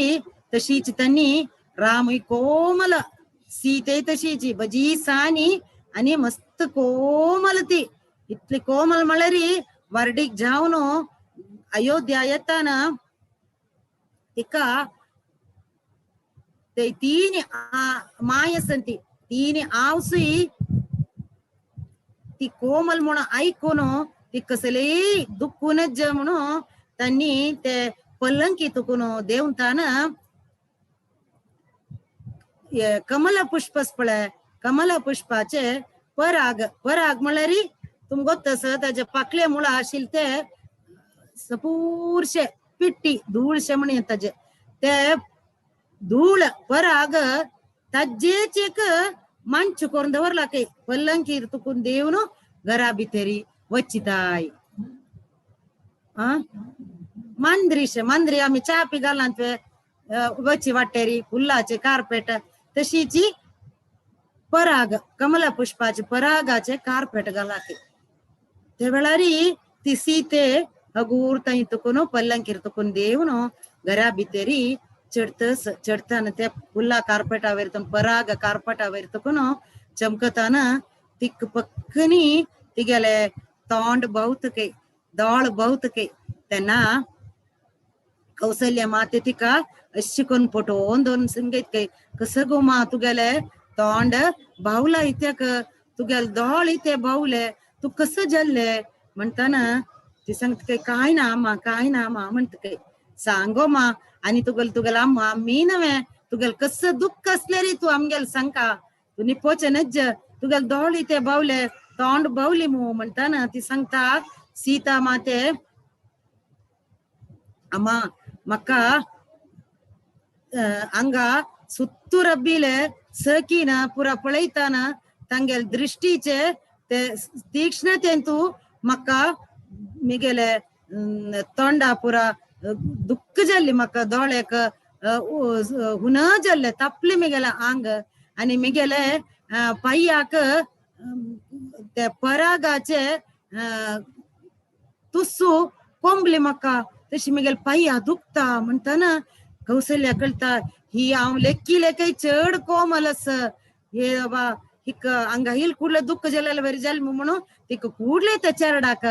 तशीच त्यांनी राम ही कोमल सीते तशीची बजी सानी आनी मस्त कोमल ती इतली कोमल म्हळ्यार वर्डीक जावन अयोध्या येताना तिका ते तीन माय आसंती तीन आवसूय ती कोमल म्हणून ऐकून ती कसलेय दुख्खूनच म्हणून त्यांनी ते पलंकी तुकून देवताना कमल पुष्पस पळय कमल पुष्पाचे पराग पराग म्हळ्यार तुमकां गोत्त आसा ताजे पाकळे मुळां आशिल्ले ते सपूरशे पिट्टी धूळशे म्हण ताजे ते धूळ पराग ताजेच एक मंच करून दवरला काय पल्लंकीर तुकून देवन घरा भितरी वचिताय. मांद्रीशे मांद्री आमी च्या पी घालांत वची वाटेरी फुलाचे कार्पेट तशीची पराग कमला पुष्पाचे परागाचे कार्पेट घालाते. ते वेळारी ती सीते हगूर थंय तुकून पल्लंकीर तुकून देवन घरा भितरी चडतस चडताना त्या फुला कार्पेटा वयर पराग कार्पेटा वयर तुकून चमकताना तिक पक्कनी तिगेले तोंड बहुत कै दोळ बहुत कै तेन्ना कौशल्य माते तिका अशी करून पटोवन दोन संगीत कै कसं गो मा तुगेले तोंड बावला इत्याक तुगेले दोळ इते बावले तू कसं जल्ले म्हणताना ती सांगता काय काय ना आम्हा काय ना आम्हा म्हणत काय सांगो मा आणि तुगेल तुगेल आम्हा मी नव्हे तुगेल कसं दुःख असले रे तू आमगेल सांगका तू निपोचे नज्ज तुगेल दोळ इते बावले तोंड बावली मू म्हणताना ती सांगता सीता माते अम्मा मक्का अंगा सुत्तू रब्बीले सकीना पुरा पळयताना तांगेल दृष्टीचे ते तीक्ष्णतेन तू मक्का मिगेले तोंडा पुरा दुःख जाल्ली म्हाका दोळ्याक हुना जाल्ले तापले मिगेले आंग आनी मिगेले पांयाक ते परागाचे तुसू कोंबले म्हाका तशी मिगेले पांया दुखता म्हणताना कौशल्या कळटा ही हांव लेखी लेखय चड कोमल आसा हे बाबा हिक हांगा हिल कुडले दुःख जालेले बरी जालें म्हणून तिका ಕೂಡ್ಲೆ त्या चेरडाक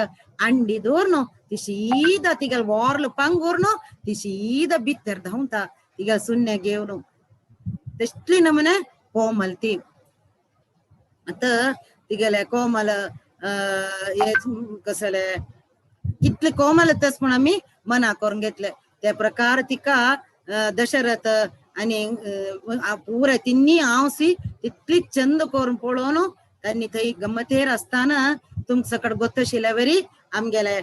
अंडी दवरनो ती सीधा तिगेल वॉर्ल पंगूरनो ती सीधा भितर धांवता तिगेल सुन्ने घेवन तसली नमुने कोमल ती. आतां तिगेले कोमल कसले कितले कोमल तस म्हण आमी मना करून घेतले त्या प्रकार तिका दशरथ आनी पुराय तिन्नी हांवसी तितली चंद करून पळोवन त्यांनी थंय गमतेर आसतना तुमकां सकट गोत्तशिल्या वरी आमगेले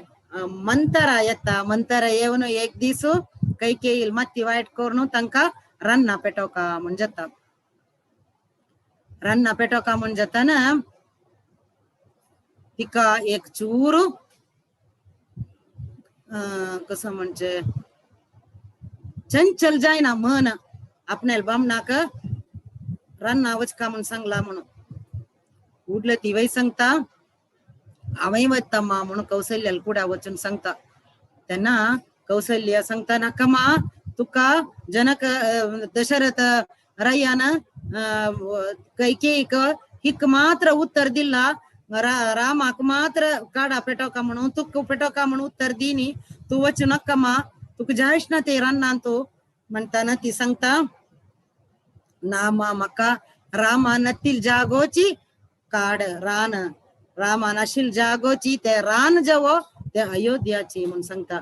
मंतरा येता मंतरा येवन एक दीस कैकेयील माती वायट करून तांकां रान्ना पेटोवका म्हण जाता रान्ना पेटोवका म्हण जाताना तिका एक चूर कसं म्हणजे चंचल जायना मन आपल्याला बामणाक रान्ना वचका म्हण सांगला म्हणून उडलं तिवय सांगता हांवय वता मा म्हणून कौशल्याला कुडा वचून सांगता. तेन्ना कौशल्य सांगता नाका मा तुका जनक दशरथ रायान कैकेयीक हिक मात्र उत्तर दिला रामाक मात्र काडा पेटोवका म्हणून तुका पेटोवका म्हणून उत्तर दिनी तूं वचू नाका मा तुका जायच ना ते रान्नान तूं म्हणताना ती सांगता ना मा म्हाका रामा नतील जागोची काड रान रामा नाशील जागोची ते रान जावो ते अयोध्याची म्हणून सांगता.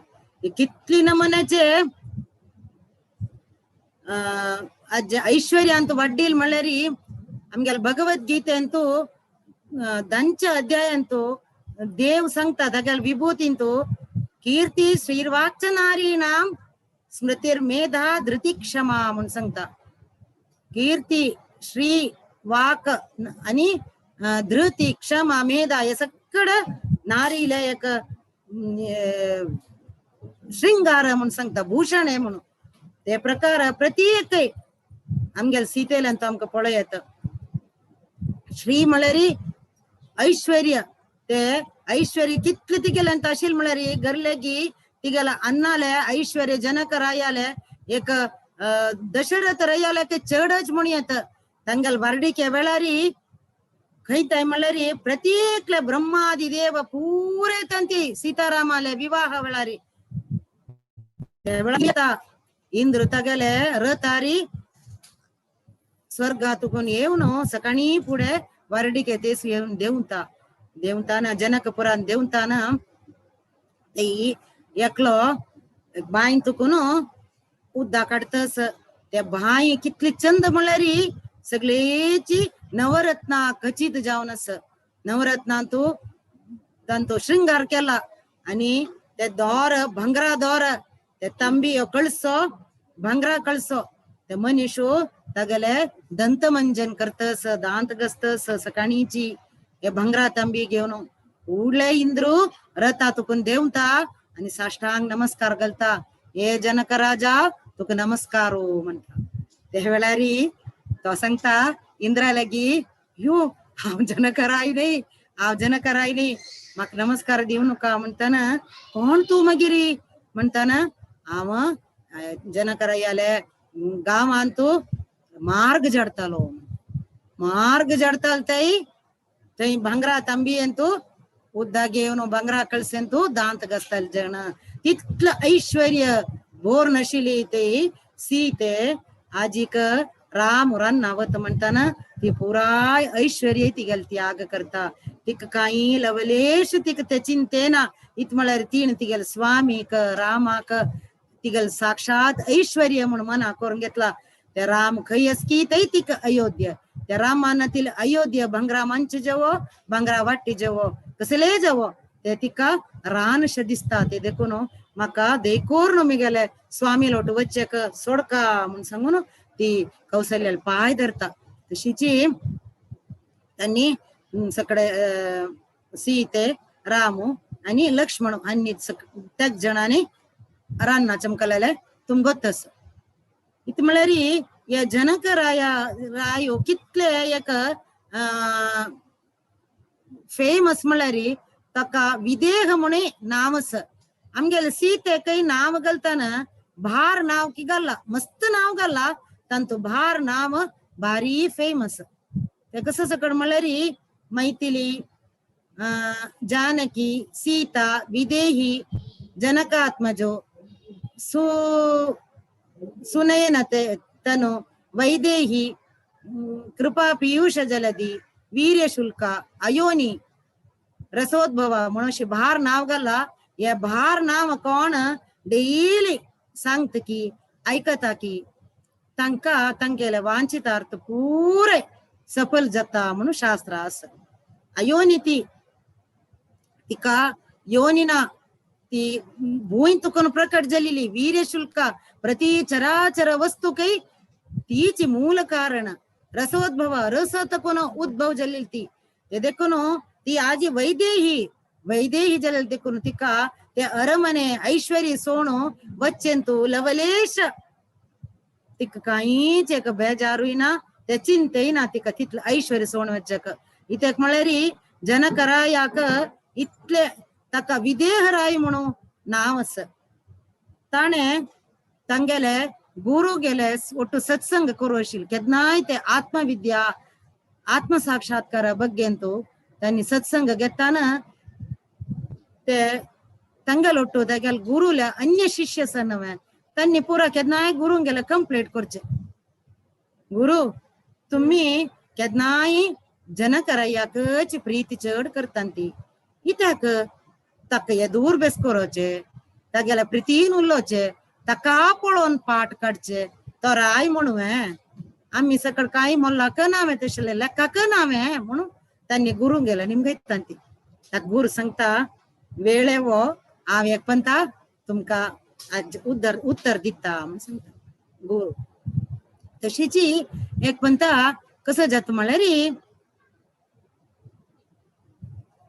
कितली नमुन्याचे आज ऐश्वर्य अंत वड्डील म्हणल्यार आमगेले भगवद्गीते अंतू ದಂಚ ಅಧ್ಯಾಯ ಅಂತೂ ದೇವ್ सांगता तागेले विभूतींतू कीर्ती श्रीर्वाक्च नारीणाम स्मृतीर मेधा धृती क्षमा म्हूण सांगता. कीर्ती श्री वाक आनी धृती क्षमा मेधा हे सगळं नारीले एक शृंगार म्हूण सांगता भूषण हे म्हणून ते प्रकार प्रत्येक आमगेले सीतेल्यान तो आमकां पळय येता. श्री म्हळ्यार ऐश्वर्य ते ऐश्वर्य कितले तिगेल्यान आशिल्लें म्हळ्यार गरलेगी तिगेल्या अन्नाले ऐश्वर्य जनक रायाले एक दशरथ रायाले ते चडच म्हण येता. ತಂಗಲ್ ಬರ್ಡಿಕೆ वेळारी खंयताय म्हणल्यार प्रत्येकले ब्रह्मादी देव पुरे ತಂತಿ सीतारामाले विवाह वेळारी इंद्र तगेले रथारी स्वर्गातुकून येवन सकाळी पुढे वर्डिके तेस येवन देवता देवताना जनकपुरान देवताना एकलो बांय तुकून उद्दा काडतस त्या बांय कितली चंद म्हणल्यार सगळेची नवरत्ना खचित जावन आस. नवरत्नांतू तांचो शृंगार केला आणि ते दोर भांगरा दोर ते तांबी कळसो भांगरा कळसो ते मनीषो तागेले दंतमंजन करतस दांत घसतस सकाळीची हे भांगरा तांबी घेवन उडले इंद्रू रथा तुकून देवता आणि साष्टांग नमस्कार घालता. हे जनक राजा तुका नमस्कार म्हणटा. ते वेळारी तो सांगता इंद्रा लागी यो हांव जनकराय न्ही, हांव जनकराय न्ही, म्हाका नमस्कार दिवं नाका म्हणटना कोण तूं मागीर म्हणटना हांव जनकरायाले गांवांत तूं मार्ग जडतालो, मार्ग जडतालो थंय थंय भांगरा तांबी तूं उद्दा घेवन भांगरा कळसेन तूं दांत घासताले जण. तितलं ऐश्वर्य बोर नाशिल्ली ते सीते आजीक राम रान्नावत म्हणटाना ती पुराय ऐश्वर्य तिगेले त्याग करता. तिका कांय लवलेश तिका ते चिंतेना. इत म्हळ्यार तीण तिगेले स्वामीक रामाक तिगेले साक्षात ऐश्वर्य म्हूण मना करून घेतला. ते राम खंय असकी थंय तिका अयोध्या, त्या रामान अयोध्या भांगरा मांच जेवो भांगरा वाटी जेवो कसले जेवो ते तिका रानशे दिसता. ते देखून म्हाका देखोर न्हू मिगेले स्वामी लोट वच्चेक सोडका म्हूण सांगून ती कौशल्याला पाय धरता. तशीची त्यांनी सगळे सीते रामू आणि लक्ष्मण हांणी त्याच जणांनी रान्ना चमकलेले तुमगोतस. इत म्हळ्यार या जनक राया रायो कितले एक फेमस म्हळ्यार ताका विदेह म्हणे नांव आसा. आमगेले सीतेकय नांव घालतना भार नांव की घाल्ला, मस्त नांव घाल्ला, तांतू भार नांव भारी फेमस. ते कसं सकड म्हळ्यार मैथिली जानकी सीता विदेही जनकात्मजो सुनयन तनु वैदेही कृपा पीयूष जलधी वीर्यशुल्क अयोनी रसोद्भव म्हणून अशें भार नांव घाला. हे भार नांव कोण डेली सांगता की आयकता की तांकां तांगेले वांछितार्थ पुरे सफल जाता म्हणून शास्त्र आसा. अयोनी ती तिका योनिना ती भूंय तुकून प्रकट जालेली. वीर्यशुल्क प्रति चराचर वस्तू काही तीच मूल कारण. रसोद्भव रस तकून उद्भव जालेली ती. ते देखून ती आजी वैदेही वैदेही जालेली देखून तिका ते अरमने ऐश्वर्य सोणू वच्चेंतू लवलेश तिका कांयच एक बेजारूय ना, ते चिंतय ना तिका तितलें ऐश्वर्य सोण वच्चक. इत्याक म्हळ्यार जनकरायाक इतले ताका विदेहराय म्हणून नांव आसा. ताणें तांगेले गुरु गेले ಒಟ್ಟು सत्संग करू आशिल्ले केन्नाय ते आत्मविद्या आत्मसाक्षात्कारा बग्गेंतू त्यांनी सत्संग घेताना ते तांगेले ಒಟ್ಟು तागेले गुरुले अन्य शिष्य सनवे त्यांनी पुरा केन्नाय गुरुंगेले कंप्लीट करचे. गुरु तुम्ही केन्नाय जनकरायाकच प्रीती चड करतान ती कित्याक ताका हे दूर बेस करोचे तागेल्या प्रितीन उलोवचे ताका पळोवन पाठ काडचे तो राय म्हणू आमी सकळ कांय मोल्लाक नावें तशें लेखाक नावें म्हणून त्यांनी गुरू गेले निमगयतान ती. ताका गुरू सांगता वेळे वो हांव एक पंता तुमकां उत्तर उत्तर दिता म्हूण सांगता गुरू. तशीची एक पंता कसं जाता म्हळ्यार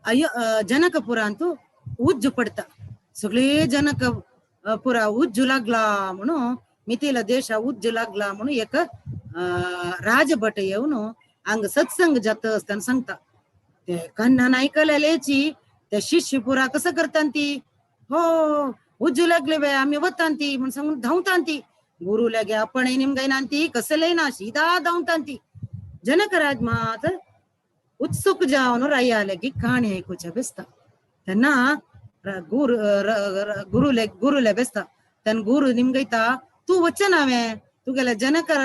अयो जनकपुरांतू उज्जू पडता. सगळे जनकपुरा उज्जू लागला म्हणून मिथिला देशा उज्जू लागला म्हणून एक राजभट येवन हांगा सत्संग जाता आसतना सांगता. ते कन्नान आयकलेलेची ते शिष्य पुरा कसं करतान ती हो उज्जू लागले बाय आमी वतान ती म्हूण सांगून धांवतान ती. गुरु लागे आपण निमगायना ती कसले ना सीधा धांवतान ती. जनकराज मात उत्सुक जावन रय्यालेगी काणी आयकुच्या बेसता तेन्ना गुरु गुरुले गुरुले बेसता तेन्ना गुरु निमगयता तूं वचना हांवें तुगेले जनकर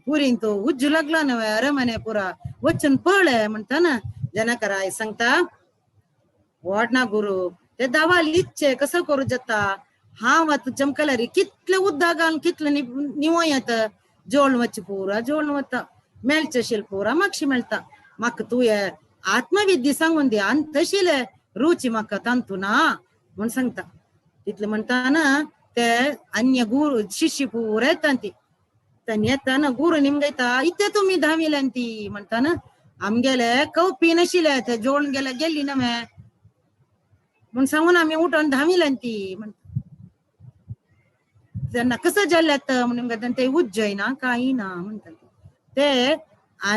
पुरीन तूं उज्जू लागला नव्हे अरमने पुरा वचून पळय म्हणटा जनकराय सांगता what ना गुरु ते दावाल इच्छे कसं करू जाता हांव आतां चमकल्यार कितले उदक घालून कितले निवो येता जोळ वच पुरा जोळ वता मेळचे शील पुरा मागशी मेळटा म्हाका तूं हे आत्मविद्या सांगून दी आनी तशिले रुची म्हाका तांतू ना म्हूण सांगता. तितले म्हणटा ना ते अन्य गुरु शिष्य पुरा येता ती तेन्ना येताना गुरु निमगयता इते तुमी धांविल्यान ती म्हणटा आमगेले कवपी नाशिल्ले ते जोडून गेले गेल्ली ना मे म्हूण सांगून आमी उठोन धांविल्यान ती म्हणटा. तेन्ना कसं जाल्लें म्हणून ते उज्जय ना कांय ना म्हणटा ते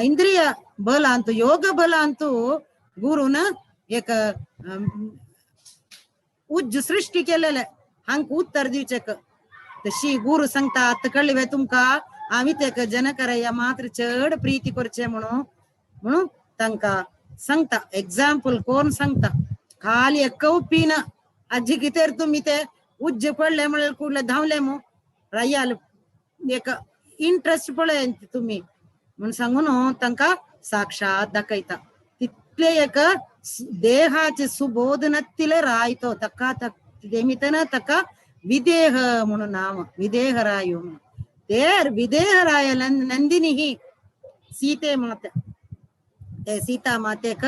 इंद्रिय बलांतु योग बलांतु गुरुन एक उज्ज सृष्टी केलेले हांक उत्तर दिवचें तशी गुरु सांगता आतां कळ्ळी वे तुमकां आमी तेका जनकरया मात्र चड प्रीती करचे म्हणून म्हणून तांकां सांगता एग्जाम्पल कोण सांगता खाली एक कवपी ना आजी कितें तुमी ते उज्ज पडले म्हणल्यार कुडले धांवले मू रयाल एक इंट्रस्ट पळय तुमी म्हूण सांगून तांकां साक्षात दाखयता. तितले एक देहाचे सुबोध नत्तिले रायतो तका देमितना तका विदेह म्हणून नाम विदेह रायो म्हणून तेर विदेह राय नंदिनी ही सीते माते ते सीता मातेक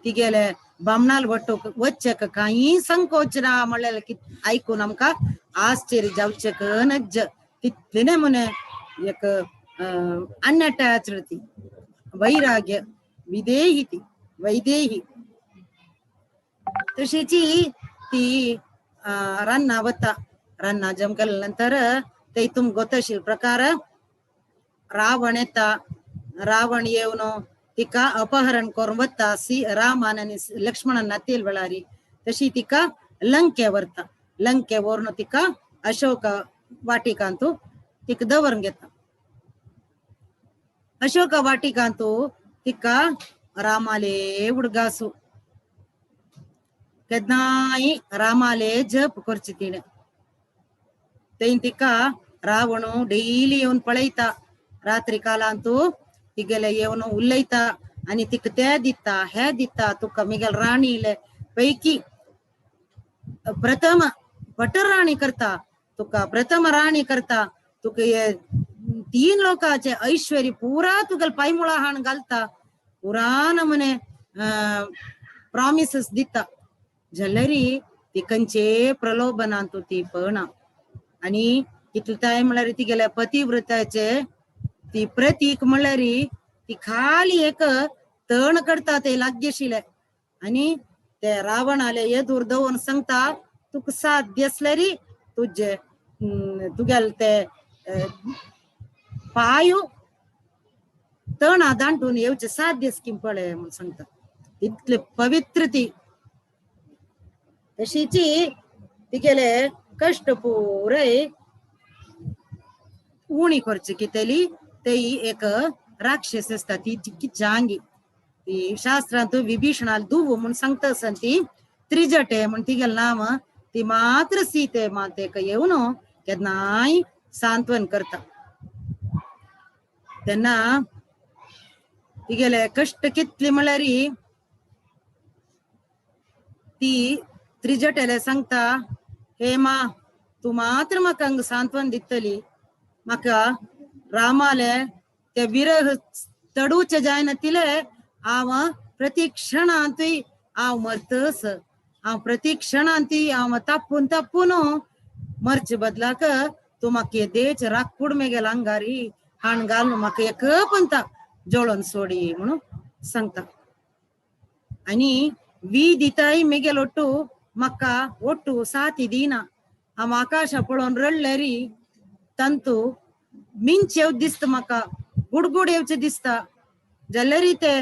तिगेले बामणाल वट्टूक वच्चक कांय संकोच ना म्हणलें आयकून आमकां आश्चर्य जावचेक नज्ज तितलें म्हणे एक अनअटॅच्ड ती वैराग्य विदेही ती वैदेही तशीची ती रान्ना वता रान्ना जमकल्या नंतर ते तुम गोतशील प्रकार रावण येता रावण येवन तिका अपहरण करून वता सी रामान आनी लक्ष्मणान नातेल वेळारी तशी तिका लंके व्हरता लंके व्हरून तिका अशोक वाटिकांतू तिका दवरून घेता. अशोक वाटिकांतू तिका रामाले उडगासू केन्नाय रामाले जप करची तिणें तें तिका रावण डेली येवन पळयता रात्री कालांतू तिगेले येवन उलयता आनी तिका ते दिता हे दिता तुका मिगेल राणीले पैकी प्रथम पटराणी करता तुका प्रथम राणी करता तुका हे तीन लोकांचे ऐश्वर्य पुरा तुगेल पायमुळा हाण घालता पुरा नमुने प्रॉमिसेस दिता जाल्यार ती खंयचे प्रलोभनांतू ती पळना आनी तितले टायम म्हणल्यार तिगेल्या पतिव्रताचे ती प्रतीक म्हणल्यार ती खाली एक तण करता ते लागीं आशिल्ले आनी ते रावणाले येदूर दवरून सांगता तुका साध्य आसल्यार तुजे तुगेले ते पांय तणा दांटून येवचे साध्य स्कीम पळय म्हूण सांगता. इतले पवित्र ती तशीची तिगेले कश्ट पुराय उणी करची कितेली ते एक राक्षस आसता ती जांगी ती शास्त्रांत विभीषणाल दुव म्हूण सांगता आसतना ती त्रिजटे म्हूण तिगेलें नांव ती मात्र सीते मातेक येवन केन्नाय सांत्वन करता. तेन्ना तिगेले कश्ट कितले म्हणल्यार ती त्रिजटेले सांगता हे मा तूं मात्र म्हाका हांगा सांत्वन दितली म्हाका रामाले ते विरह तडूचे जायना तिले हांव प्रतिक्षणांतूय हांव मरतस हांव प्रतिक्षणांतूय हांव तापून तापून मरचे बदलाक तूं म्हाका देच राखूड मेगेल अंगारी हाण घालून म्हाका एक पंता जळोवन सोडी म्हणून सांगता. आनी वी दिताय मेगेल ಒಟ್ಟು म्हाका ಒಟ್ಟು साथी दिना हांव आकाशा पळोवन रडल्यारी तांतू मिंच येवचें दिसता म्हाका गुडगुड येवचें दिसता जाल्यार ते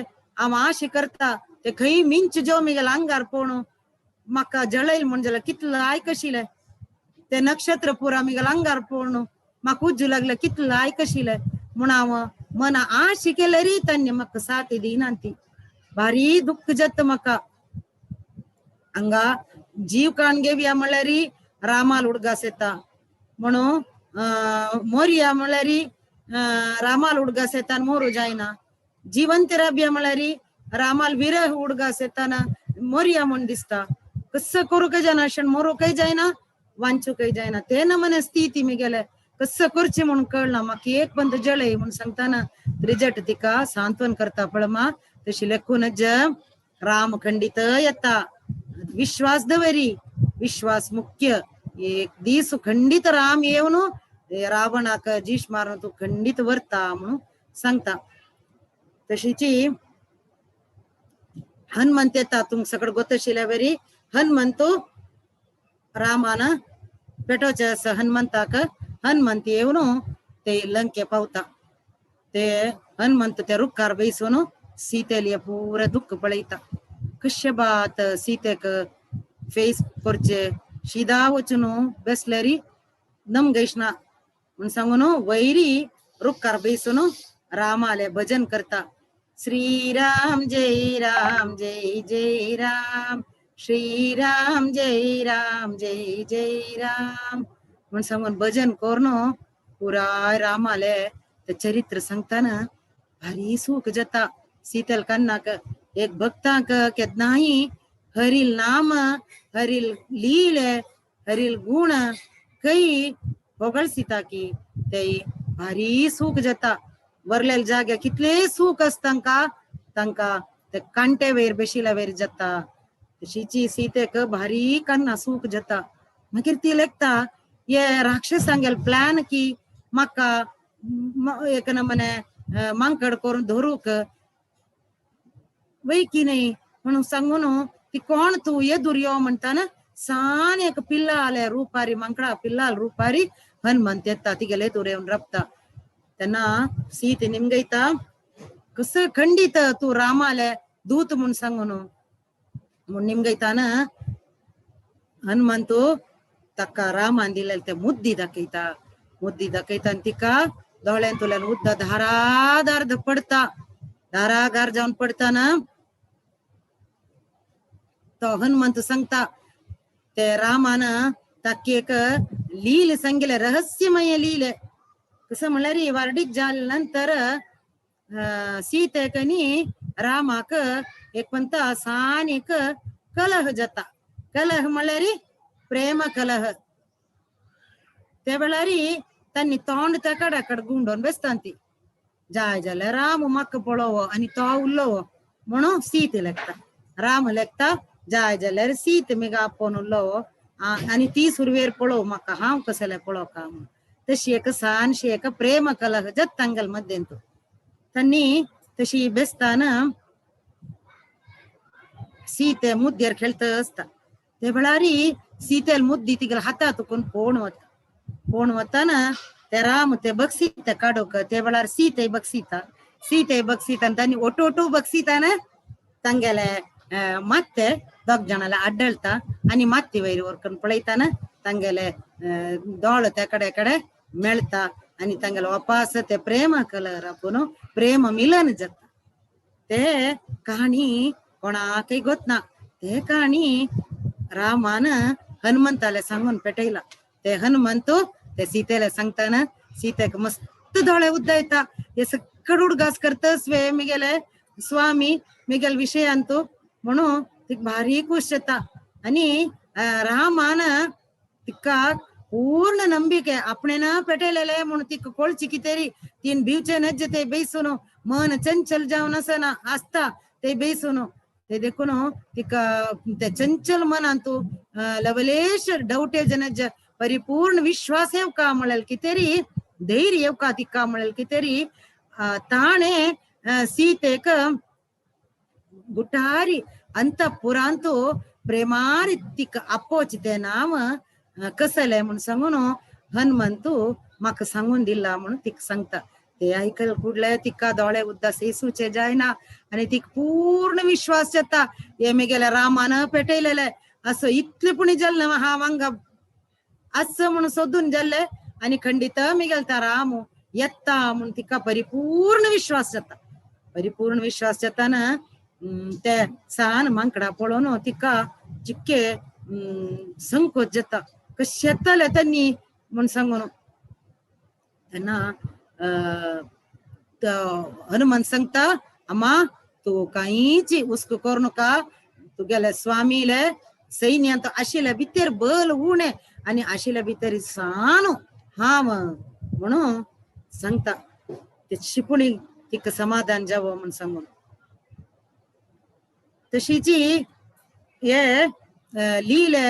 हांव आशे करता ते खंय मिंच जो मेगेल आंगार पळोवन म्हाका जळयल म्हूण जाल्यार कितलो आयकशिलें ते नक्षत्र पुरा मेगेल आंगार पळोवन म्हाका उज्जू लागले कितलो आयकशिलें म्हूण हांव मन आश केल्यारी तांणी म्हाका साथ दिनांती भारी दुःख जाता म्हाका. हांगा जीव काण घेवया म्हणल्यारी रामाल उडगास येता म्हणून मोरया म्हणल्यारी रामाल उडगास येता मोरू जायना. जिवंत राबया म्हणल्यारी रामाल विरह उडगास येताना मोरया म्हूण दिसता. कसं करूं काय जायना अशें मोरू काय जायना वांचू काय जायना ते ना मने स्थिती मी गेले कसं करचें म्हणून कळना म्हाका एक पंत जळय म्हणून सांगताना त्रिजट तिका सांत्वन करता पळमा. तशी लेखून राम खंडित येता विश्वास दवरी विश्वास मुख्य. एक दीस खंडित राम येवन रावणाक जीश मारून तू खंडित वरता म्हणून सांगता. तशीची हनुमंत येता तुमक सगळं गोत आशिल्ल्या वरी हनुमंत रामान पेटोवचें आसा हनुमंताक. हनुमंत येवन ते लंके पावता. ते हनुमंत त्या रुखार बैसून सीतेली पुरा दुःख पळयता. कशें बात सीतेक फेस करचे शिदा वचून बेसल्यारी नमगेशना म्हूण सांगून वैरी रुखार बैसून रामाले भजन करता. श्री राम जय राम जय जय राम श्री राम जय राम जय जय राम म्हूण सांगून भजन करून पुराय रामाले ते चरित्र सांगतना भारी सुख जाता. सीतल कन्नाक एक भक्तांक केन्नाय हरील नाम हरील लीले हरील गुण कई होगळसिता की ते भारी सुख जाता. वरलेल्या जाग्या कितले सुख आसता तांकां तांकां ते कांटे वयर बेशिल्या वयर जाता. तशीची सीतेक भारी कन्ना सुख जाता. मागीर ती लेखता हे राक्षसांगेल प्लॅन की म्हाका एक नमने मांकड करून धरूक वय की न्ही म्हणून सांगून ती कोण तूं येदूर यो म्हणटाना सान एक पिल्ला आले रुपारी मांकडा पिल्ला रुपारी हनुमंत येता तिगेले येदूर येवन राबता. तेन्ना सीते निमगयता कसं खंडित तूं रामाले दूत म्हूण सांगून म्हूण निमगयताना हनुमंत ताका रामान दिलेले ते मुद्दी दाखयता. मुद्दी दाखयता आनी तिका दोळ्यांतल्यान उदक धाराधार पडता. धाराधार जावन पडताना तो हनुमंत सांगता ते रामान ताका एक लील सांगिल्लें रहस्यमय लील. कसं म्हणल्यार वार्डीक जाले नंतर सीतेक आनी रामाक एक म्हणटा सान एक कलह जाता. कलह म्हणल्यार प्रेम कलह. ते वेळार तांणी तोंड त्या कडाकड गुंडोवन बेसता ती जाय जाल्यार राम म्हाका पळोवो आनी तो उलोवो म्हणून सीत लेखता. राम लेखता जाय जाल्यार सीत मिगा आपोवन उलोवो आनी ती सुरवेर पळोव म्हाका हांव कसलें पळोवका म्हणून. तशी एक सानशी एक प्रेम कलह जाता तांगेले मद्देंत. तांणी तशी बेसताना सीते मुद्द्यार खेळत आसता. ते वेळार सीतेल मुद्दी तिगेल्या हातांत कोण पोण वता. पोण वताना ते राम ते बक्षीता काडूंक ते वेळार सीते बक्षिता. सीते बक्षिता आनी तांणी ओटो ओटो बक्षिताना तांगेले मात्ते दोग जाणाले आड्डळटा आनी मात्ती वयर व्हरकून पळयताना तांगेले दोळ त्या कडे कडे मेळटा आनी तांगेले वापास ते प्रेम कलर आपूण प्रेम मिलन जाता. ते कहाणी कोणाकय गोतना. ते कहाणी रामान हनुमंताले सांगून पेटयला. ते हनुमंत ते सीतेला सांगताना सीतेक मस्त दोळे उद्दायता. हे सगळं उडगास करतस वे मिगेले स्वामी मिगेल विशयांतू म्हणून तिका भारी खुश जाता. आनी रामान तिका पूर्ण ನಂಬಿಕೆ आपणेन पेटयलेले म्हणून तिका कळची कितेरी तीन भिवचे नज्ज ते बेसून मन चंचल जावन आसना आसता ते बेसून ते देखून तिका ते चंचल मनांतू लवलेश डौटे जनज परिपूर्ण विश्वास येवका म्हणल्यार कितेरी धैर्य येवका तिका म्हणल्यार कितेरी ताणे सीतेक गुटारी अंतपुरांतू प्रेमारी तिका आपोवचे ते नांव कसले म्हूण सांगून हनुमंतू म्हाका सांगून दिला म्हणून तिका सांगता. ते आयकल कुडले तिका दोळे उद्दास येसूचे जायना आनी तिका पूर्ण विश्वास जाता हे मेगेल्या रामान पेटयलेले असो इतले पुणी जाल्ले हांव हांगा असं म्हणून सोदून जाल्ले आनी खंडित मेगेल ता राम येता म्हूण तिका परिपूर्ण विश्वास जाता. परिपूर्ण विश्वास जाता ना ते सान मांकडा पळोवन तिका जितके संकोच जाता कशें येतलें तेन्नी म्हूण सांगून. तेन्ना हनुमान सांगता अम्मा तूं कांयच हुस्को करूं नाका, तुगेले स्वामीले सैन्यांत आशिल्ले भितर बल उणें आनी आशिल्ले भितर सान हांव म्हणून सांगता. ते शिपुणी तिका समाधान जावो म्हूण सांगून. तशीची हे लीले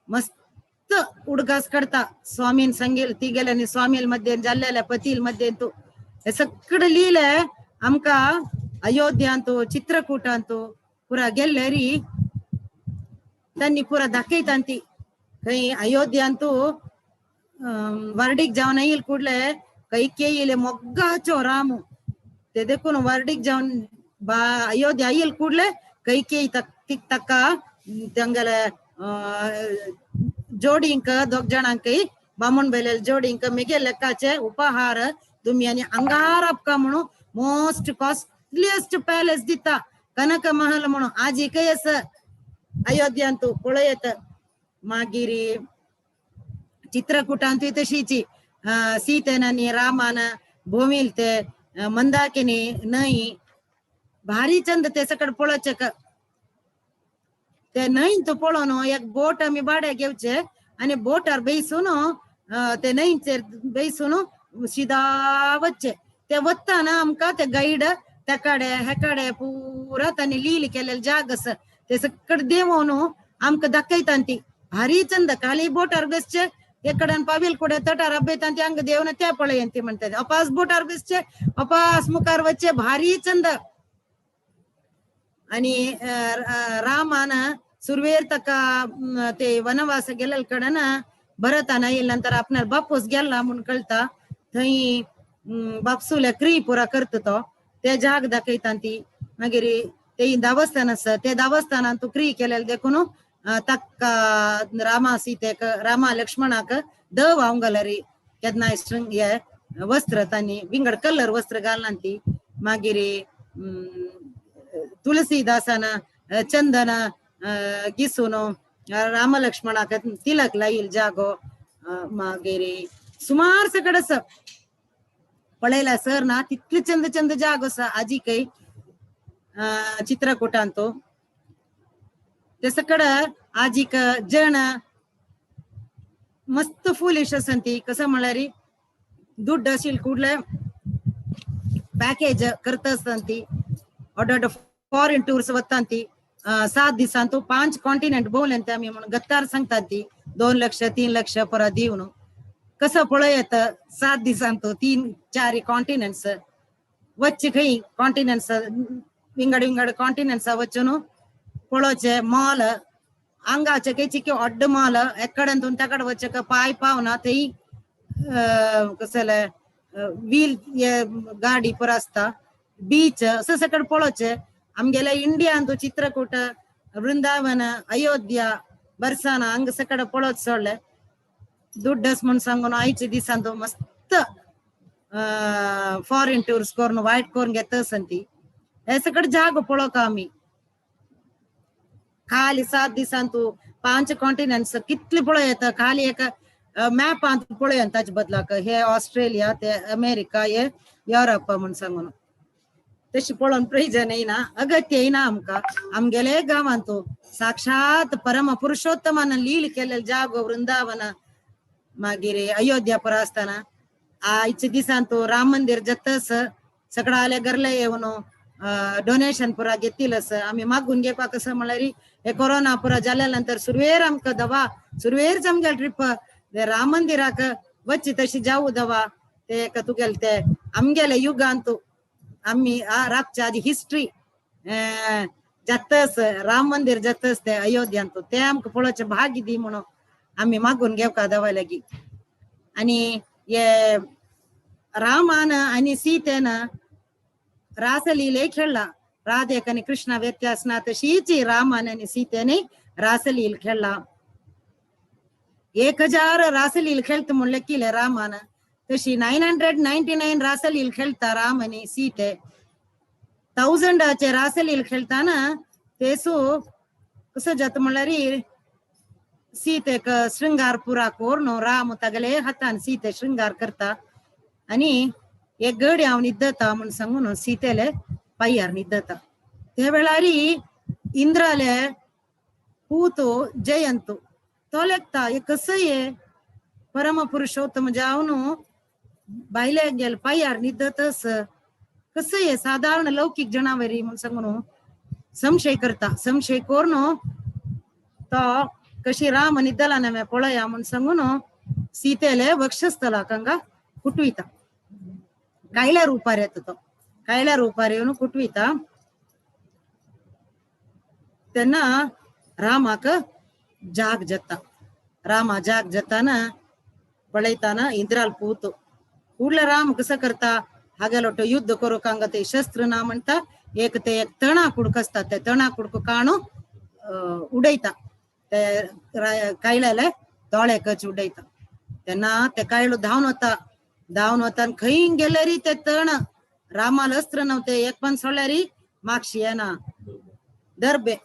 मस्त उडगास काडता स्वामीन सांगेल ती गेले आनी स्वामील मध्ये जाल्लेल्या पतील मध्ये तू हे सगळे लीले आमकां अयोध्यांतू चित्रकूटांतू पुरा गेल्ले री तांणी पुरा दाखयता ती. खंय अयोध्यांतू वर्डीक जावन येयल कुडले कैकेयीले मोग्गाचो रामू ते देखून वर्डीक जावन बा अयोध्या येयल कुडले कैकेयी तिक ताका तांगेले जोडींक दोग जाणांकय बामण बेलेल जोडींक मेगे लेखाचे उपहार तुमी आनी अंगार आपका म्हणून मोस्ट कॉस्टलिएस्ट पॅलेस दिता कनक महल म्हणून आजिकय आसा अयोध्यांतू पळयत. मागीर चित्रकूटांतूय तशीची सीतेन आनी रामान भोंविल ते मंदाकिनी न्हंय भारी चंद ते सकड पळोवचें. ते न्हंय तूं पळोवन एक बोट आमी भाड्याक घेवचे आनी बोटार बेसून ते न्हंयचेर बेसून शिदा वच्चे. ते वतना आमकां ते गायड तेकाडे हेकाडे पुरा तांणी लील केलेले जाग आसा ते सकड देंवोवन आमकां दाखयता ती भारी चंद. खाली बोटार बसचे एकडन पावील कुडे तटार अब्बेता ती हांगा देवन ते पळयन ती म्हणटा. अपास बोटार बसचे अपास मुखार वच्चे भारी चंद. आनी रामान सुरवेर ताका ते वनवास गेल्ले कडेन भरतान येयले नंतर आपणाक बापूस गेला म्हूण कळटा. थंय बापसुल्या क्री पुरा करता तो ते जाग दाखयता ती. मागीर ते देवस्थान आसा ते देवस्थानान तूं क्री केलेले देखून ताका रामा सीतेक रामा लक्ष्मणाक the व्हांवंक घालरी केन्नाय हे वस्त्र तांणी विंगड कलर वस्त्र घालना ती. मागीर तुलसीदासान चंदन गिसून राम लक्ष्मणाक तिलक लायल जागो. मागीर सुमार सकड आसा पळयला सर ना तितले चंद चंद जागो आसा आजिकय चित्रकूटांतू. ते सकड आजीक जण मस्त फुलिश आसा ती. कसं म्हळ्यार दुड्ड आशिल्ले कुडले पॅकेज करता आसता ती. ऑर्डर फॉरेन टूर्स वता ती 7 दिसांतू 5 कॉन्टिनेंट भोंवले ते आमी म्हणून गत्तार सांगतात ती 2 लक्ष 3 लक्ष परत दिवन कसं पळयत 7 दिसांतू 3-4 कॉन्टिनेंट्स वच्चे खंय कॉन्टिनेंट्स विंगड विंगड कॉन्टिनेंट्स वचून पळोवचे मॉल हांगाचे खंय चिके व्हड मॉल एकडे तेकड वचक पांय पावना थंय कसले व्हील गाडी पुरो आसता बीच असं सकड पळोवचे. आमगेले इंडियांतू चित्रकूट वृंदावन अयोध्या बरसाना हांगा सकड पळोवचे सोडले. दुड्डस म्हूण सांगून आयच्या दिसांतू मस्त फॉरेन टूर्स करून वायट करून घेता आसा ती. हे सकड जागो पळोवका आमी खाली 7 दिसांतू 5 कॉन्टिनेंट्स कितले पळोवं येता. खाली एक मॅपांत पळोवया ताचे बदलाक हे ऑस्ट्रेलिया ते अमेरिका हे युरोप म्हूण सांगून. तशी पळोवन प्रयोजन येयना अगत्य येयना आमकां. आमगेले गांवांतू साक्षात परम पुरुषोत्तमान लील केलेले जागो वृंदावन मागीर अयोध्या पुरा आसतना आयच्या दिसांतू राम मंदिर जातस सगळ्याले घरले येवन डोनेशन पुरा घेतील आसा. आमी मागून घेवपाक कसं म्हळ्यार हे कोरोना पुरा जाल्या नंतर सुरवेर आमकां दवा सुरवेर आमगे ट्रिप राम मंदिराक वच्ची तशी जावू दवा ते तुगेले ते आमगेले युगांतू आमी रातच्या आदी हिस्ट्री जातस राम मंदिर जातस ते अयोध्यांतू ते आमकां पळोवचें भाग्य दी म्हणून आमी मागून घेवका दवा लागी. आनी हे रामान आनी सीतेन रासलीले खेळला. राधेक आनी कृष्णा व्यत्यास ना तशीच रामान आनी सीतेने रासलील खेळला. 1000 रासलील खेळत म्हणले केले रामान. तशी 999 रासलील खेळता राम आनी सीते. 1000 रासलील खेळताना तेसू कसो जाता म्हणल्यार सीतेक शृंगार पुरा करून राम तागेले हातान सीते शृंगार करता आनी एक गडी हांव न्हिदता म्हूण सांगून सीतेले पांयार न्हिदता. ते वेळार इंद्राले पूत जयंत तो लेखता हे कसं ये परम पुरुषोत्तम जावन बायले गेल पांयार न्हिदतस कसं ये साधारण लौकिक जनावरी म्हूण सांगून संशय करता. संशय करून तो कशी राम न्हिदला नव्हे पळया म्हूण सांगून सीतेले वक्षस्थलाक हांगा कुटविता. कायल्या रुपार येता तो, कायल्या रुपार येवन कुटविता. तेन्ना रामाक जाग जाता. रामा जाग जाताना पळयताना इंद्राल पूत कुडले राम कसं करता हागेलोटो युद्ध करूंक हांगा ते शस्त्र ना म्हणटा एक ते एक तणा कुडको आसता ते तणा कुडको काणू उडयता ते कायल्याले दोळे कच उडयता. तेन्ना ते कायलो धांवन वता. धांवन वता खंय गेल्यारी ते तण रामाल अस्त्र नव्हते एक पण सोडल्यारी मागशी येना दर्बे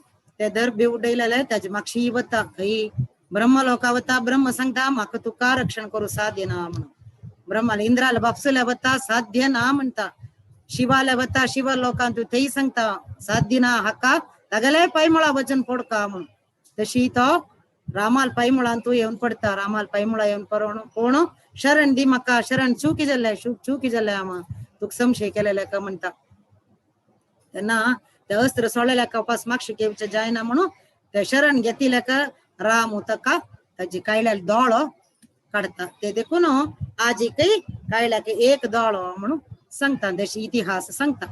ते दर्बे उडयलेले ताजे मागशी वता खंय ब्रह्मलोका वता. ब्रह्म सांगता म्हाका तुका रक्षण करूं साध्य ना म्हणून. ब्रह्माला इंद्राला बापसुल्या वता साध्य ना म्हणटा. शिवाला वता शिव लोकांत थंय सांगता साध्य ना हाका तागेले पायमुळा वचन पडका म्हणून. तशी तो रामाल पायमुळान तूं येवन पडता. रामाल पायमुळा येवन परोण कोण शरण दी म्हाका शरण चुकी जाल्ले चुकी जाल्ले आमा तुका संशय केलेले का म्हणटा. तेन्ना ते अस्त्र सोडलेल्या कपास मागशी घेवचे जायना म्हणून ते शरण घेतिले का राम ताका ताजी कायल्याक दोळो काडटा. ते देखून आजीकय कायल्याक एक दोळो म्हणून सांगता तशी इतिहास सांगता.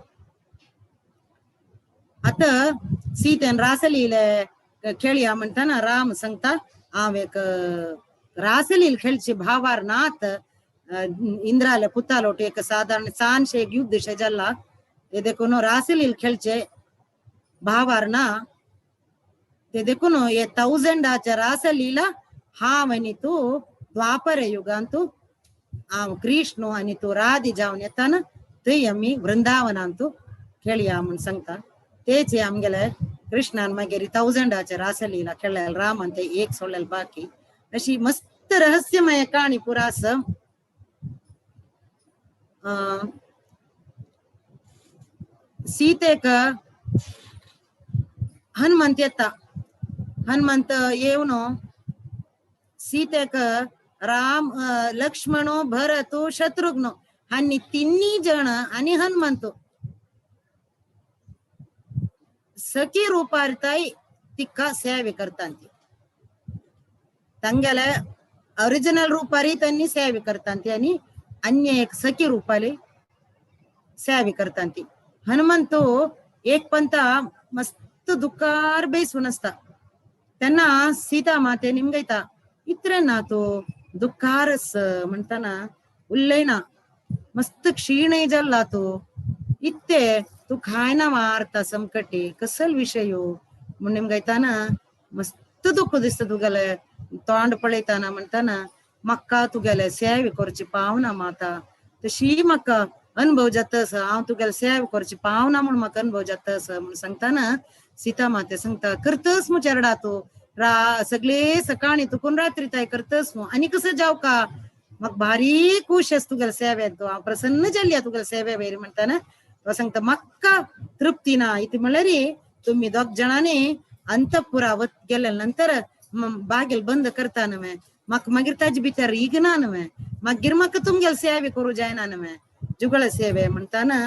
आतां सीतेन रासलीले खेळया म्हणटाना राम सांगता हांव एक रासलील खेळची भावार नात इंद्राले पुतालोट एक साधारण सानशे एक युद्ध शे जाल्ला ते देखून रासलील खेळचे भावार ना ते देखून हे 1000 रासलीला हांव आनी तूं द्वापर युगांतू हांव कृष्ण आनी तूं राधी जावन येताना थंय आमी वृंदावनांतू खेळया म्हूण सांगता. तेच आमगेले कृष्णान मागीर 1000 रासलीला खेळ्ळे रामान ते एक सोडलेले बाकी. अशी मस्त रहस्यमय काणी पुरा आसा. सीतेक हनुमंत येता. हनुमंत येवन सीतेक राम लक्ष्मण भरत शत्रुघ्न हांणी तिन्ही जण आनी हनुमंत सखी रुपार ताई तिका सेवे करता. तांगेले ओरिजिनल रुपारी त्यांनी सेवे करता आणि अन्य एक सखी रुपाले सेवे करता. हनुमंत एक पंता मस्त दुःखार बेसून असता. त्यांना सीता माते निमगयता इतरे ना तो दुःखारस म्हणताना उल्लयना मस्त क्षीण जाल्ला तो इत्ते तू खायना वार्ता संकटे कसल विषय म्हूण निमगयताना मस्त दुःख दिसता तुगेले तोंड पळयताना म्हणताना म्हाका तुगेले सेवे करची पावना माता तशी म्हाका अनुभव जाता हांव तुगेले सेवे करची पावना म्हूण म्हाका अनुभव जाता म्हूण सांगताना सीता माते सांगता करतस मू चेरडा तूं सगळे सकाळी तुकून रात्री ताय करतस मू आनी कसं जाव का म्हाका भारी खुश आस तुगेले सेवेन तूं हांव प्रसन्न जाल्ली तुगेले सेवे वयर म्हणटाना तो सांगता म्हाका तृप्ती ना इति म्हणल्यार तुम्ही दोग जणांनी अंतपुरा गेल्या नंतर बागेल बंद करता न्हय म्हाका मागीर ताजे भितर इगना न्हय मागीर म्हाका तुमगेले सेवे करूं जायना न्हय जुगळ सेवे म्हणटाना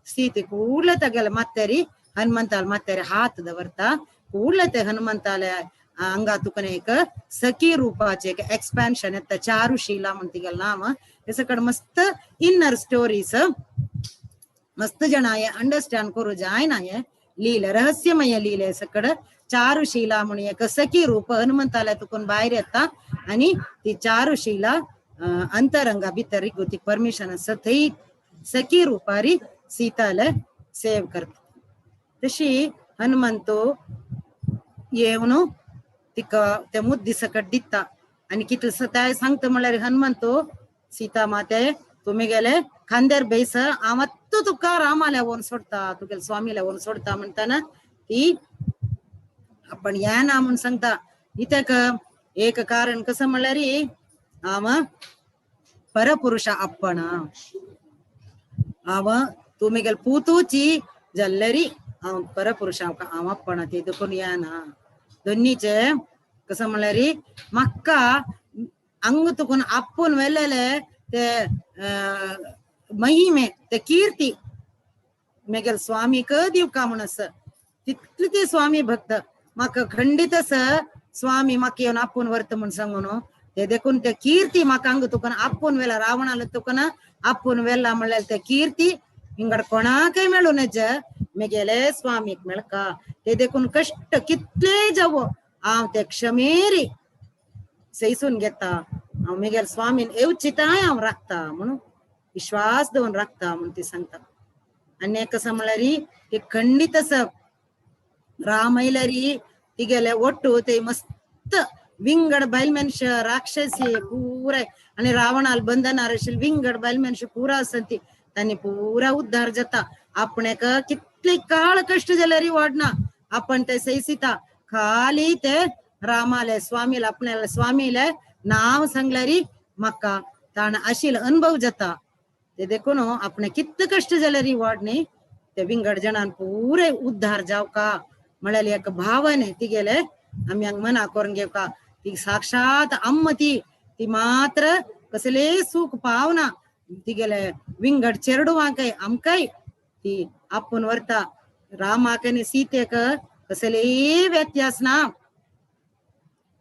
सीते ಕೂಡ್ಲೆ ತಗಲ ಮತ್ತರಿ हनुमंताल मात्यारे हात दवरता ಕೂಡ್ಲೆ ते हनुमंताले अंगा तुकने एक सखी रूपाचे एक एक्सपॅन्शन येता चारुशीला म्हणतिगेल नाम. तेसकड मस्त इनर स्टोरीज मस्त जण अंडरस्टँड करू जायना हे लीला रहस्यमय लीला सकड चारुशीला म्हणून एक सखी रूप हनुमंताला तुकून भायर येता आणि ती चारुशीला अंतरंगा भितर ती परमिशन आसा थंय सखी रूपारी सीताला सेव करता. तशी हनुमंतो येवन तिका त्या मुद्दी सकट दिता आणि कितलं ताय सांगता म्हणल्यार हनुमंतो सीता माते तुमी गेले खांद्यार बेस हांव आत्तां तुका रामाल्या व्हरून सोडता, तुगेले स्वामील्या व्हरून सोडता म्हणटाना ती आपण येना म्हूण सांगता. कित्याक एक कारण कसं म्हणल्यार हांव परपुरुष आपण हांव तुमी गेले पुतूची जाल्ल्यारी हांव परपुरुष हांव आपण ते देखून येना. दोन्हीचे कसं म्हणल्यार म्हाका अंग तुकून आपून वेलेले ते महिमे ते कीर्ती मेगेल स्वामीक दिवका म्हूण आसा तितली ती स्वामी भक्त म्हाका खंडीत आसा स्वामी म्हाका येवन आपून व्हरता म्हूण सांगून ते देखून ते कीर्ती म्हाका अंग तुकून आपून वेला रावणाला तुकून आपून वेला म्हणल्यार ते कीर्ती हिंगड कोणाकय मेळूं नज मेगेले स्वामीक मेळका. ते देखून कश्ट कितले जावो हांव ते क्षमेरी सैसून घेता, हांव मेगेल स्वामीन येवचिताय हांव राखता म्हणून विश्वास दवरून राखता म्हणून ती सांगता. आनी एक कशें म्हणल्यार ती खंडीत आसा राम आयल्यार तिगेले ಒಟ್ಟು ते मस्त विंगड बायल मनश राक्षसी पुराय आनी रावणाल बंधनार आशिल्ले विंगड बायल मनश पुरा आसा ती तांणी पुरा उद्धार जाता. आपणेक कितले काळ कश्ट जाल्यार वाडना आपण ते सैसिता खाली ते रामाले स्वामीला आपणाले स्वामीले नाव सांगल्यार म्हाका ताण आशिल्लो अनुभव जाता. ते देखून आपणे कितले कश्ट जाल्यार वाड न्ही ते विंगड जणान पुरे उद्धार जावका म्हळ्यार एक भावने तिगेले आमी हांगा मना करून घेवका. ती साक्षात अम्म ती ती मात्र कसले सुख पावना तिगेले विंगड चेरडुवांकय आमकांय ती आपूण व्हरता. रामाक आनी सीतेक कसलेय व्यत्यास ना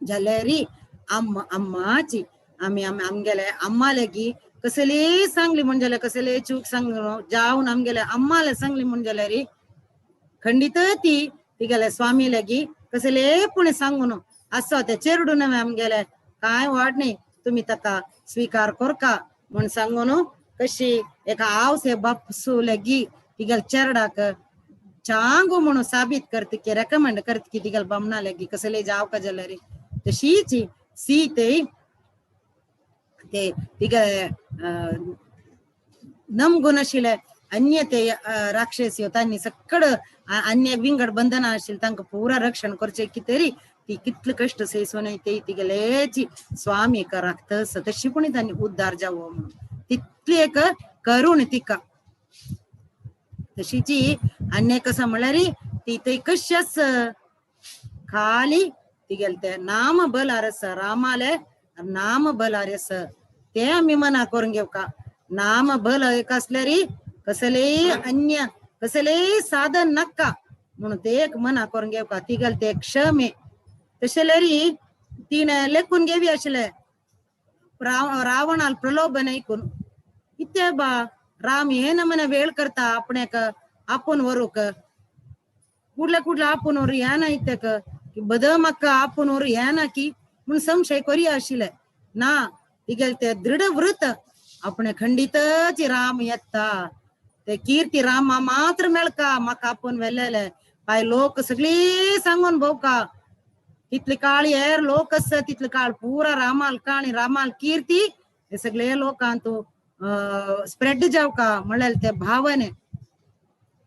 जाल्यार अम्मा अम्माची आमी आमी आमगेले अम्मा लेगी कसलेय सांगली म्हूण जाल्यार कसलेय चूक सांग जावन आमगेले अम्माले सांगली म्हूण जाल्यार खंडीत ती तिगेले स्वामी लेगी कसलेय पूण सांगून आसा ते चेरडू नवे आमगेले कांय वाड न्ही तुमी ताका स्विकार करका म्हूण सांगून कशी एका हांव हे बापसू लेगी तिगेले चेरडाक चांगू म्हणून साबीत करता की रेकमेंड करता की तिगेले बामणा लेगी कसलेय जावका जाल्यार तशीच सीते ते तिगे नमगुण आशिल्ले अन्य ते राक्षसी तांणी सक्कड अन्य विंगड बंधना आशिल्ले तांकां पुरा रक्षण करचें कितें ती कितले कश्ट सैसून ते तिगेलेची स्वामीक राखता तशी पूण तांणी उद्धार जावो म्हणून तितली एक करुण तिका. तशीची अन्य कसं म्हणल्यार ती थंय कश्याच खाली तिगेले ते नाम बलार आसा रामाले नाम बलार आसा ते आमी मना करून घेवका. नाम बल एक आसल्यार कसलेय अन्य कसलेय साधन नाका म्हणून ते एक मना करून घेवका. तिगेले ते क्षमे तशें जाल्यार तिणें लेखून घेवी आशिल्ले रावणाल प्रलोभन ऐकून इत्या बा राम हे नमने वेळ करता आपण्याक आपून व्हरूक कुडल्या कुडल्या आपून व्हरू ह्या ना इत्याक बद म्हाका आपून व्हरू ह्या ना की म्हूण संशय करी आशिल्ले ना तिगेले ते दृढ व्रत आपणे खंडीतच राम येता ते कीर्ती रामा मात्र मेळका म्हाका आपून व्हेलेले पाय लोक सगळी सांगून भोवका तितले काळ हेर लोक आसा तितले काळ पुरा रामाल काणी रामाल कीर्ती हे सगळे लोकांत स्प्रेड जावका म्हणल्यार ते भावने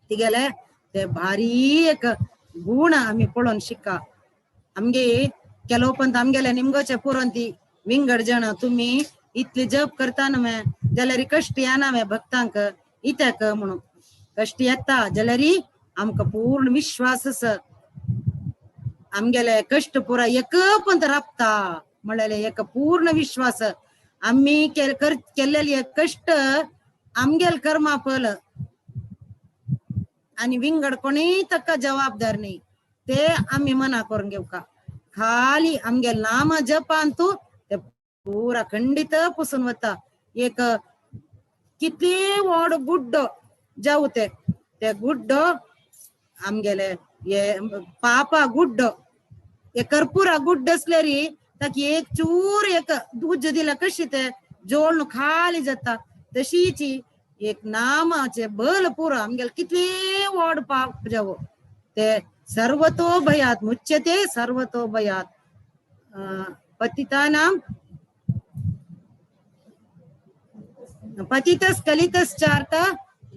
तिगेले ते भारी एक गुण आमी पळोवन शिका. आमगे ಕೆಲವು पंत आमगेले निमगोचे पुरोन ती विंगड जण तुमी इतले जप करता न्हय जाल्यार कश्ट येना वे भक्तांक इत्याक म्हणून कश्ट येता जाल्यार आमकां पूर्ण विश्वास आसा आमगेले कश्ट पुरा एक पंत राबता म्हणल्यार एक पूर्ण विश्वास आमी केल्लेले कश्ट आमगेल कर्मा फल आनी विंगड कोणीय ताका जबाबदार न्ही ते आमी मना करून घेवका. खाली आमगेल नाम जपान तूं ते पुरा खंडीत पुसून वता. एक कितली व्हड गुड्डो जावं ते ते गुड्डो आमगेले हे पापा गुड्डो हे कर्पुरा गुड्डो आसल्यार ताका एक चूर एक उज्ज दिला कशी ते जोडून खाली जाता तशीच एक नामाचे बल पुरो आमगेले कितली व्हड पाप जावो ते सर्वतो भयात मुच्यते सर्वतो भयात पतितानां पतितस्खलितश्चार्थ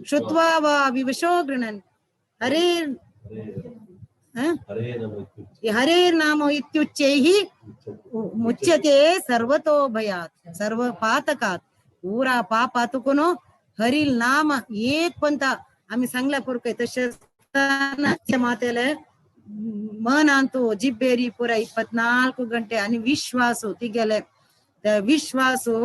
श्रुत्वा वा विवशो गृणन् हरे हरेर्नाम इत्युच्चैः मुच्यते सर्वतो भयात् सर्व पातकात्. पुरा पापा तुकून हरील नाम एक पंता आमी सांगल्या पुरकय तशें मातेले मनांतु जिब्बेरी पुरा 24 ಗಂಟೆ आणि ವಿಶ್ವಾಸು ತಿಗೆಲೆ ವಿಶ್ವಾಸು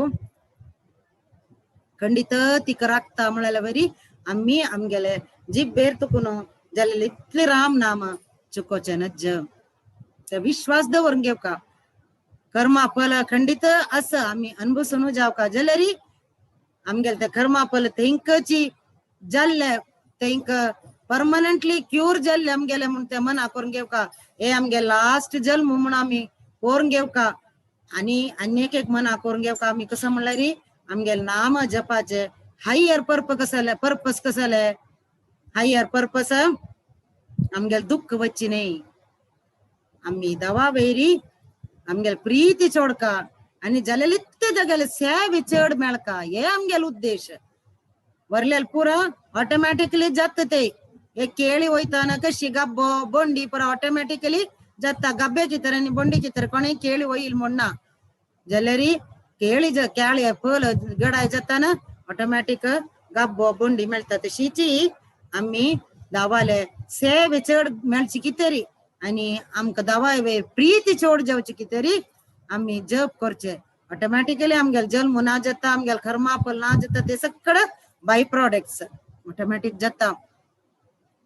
ಖಂಡಿತ तिका राखता म्हळ्यार बरी आमी आमगेले जिब्बेर तुकून जाल्यार इतले राम नाम चुकोचें नज्ज. ते विश्वास दवरून घेवका कर्मा फल खंडित आसा आमी अनुभवसून जावका जाल्यार आमगेले ते कर्मा फल तेंकची जाल्ले तेंक परमनंटली क्यूर जाल्ले आमगेले म्हूण ते मना करून घेवका. हे आमगे लास्ट जल्म म्हूण आमी करून घेवका आनी आनी एक मना करून घेवका. आमी कसो म्हणल्यार आमगे नाम जपाचे हायर पर्पस कसले पर्पस कसले हायर पर्पस आमगेले दुःख वच्ची न्ही. आमी दवा वैरी आमगेले प्रीती चोडका आनी जाल्यार इतले जाग्याले सेवे चड मेळका हे आमगेले उद्देश. वरलेले पुरा ऑटोमॅटिकली जाता ते हे केळी वयताना कशी गब्बो बोंडी पुरा ऑटोमॅटिकली जाता. गब्बे चित्र आनी बोंडी चित्र कोणें केळी वयल म्हण ना जाल्यार केळी केळी फल गडाय जाताना ऑटोमॅटीक गब्बो बोंडी मेळटा. तशीची आमी दावाले सेवे चड मेळची कितें आनी आमकां दवाय वयर प्रीती चड जावची कितें आमी जप करचे ऑटोमॅटिकली आमगेले जल्म ना जाता आमगेले कर्मा फल ना जाता ते सगळं बाय प्रोडक्ट्स ऑटोमॅटीक जाता.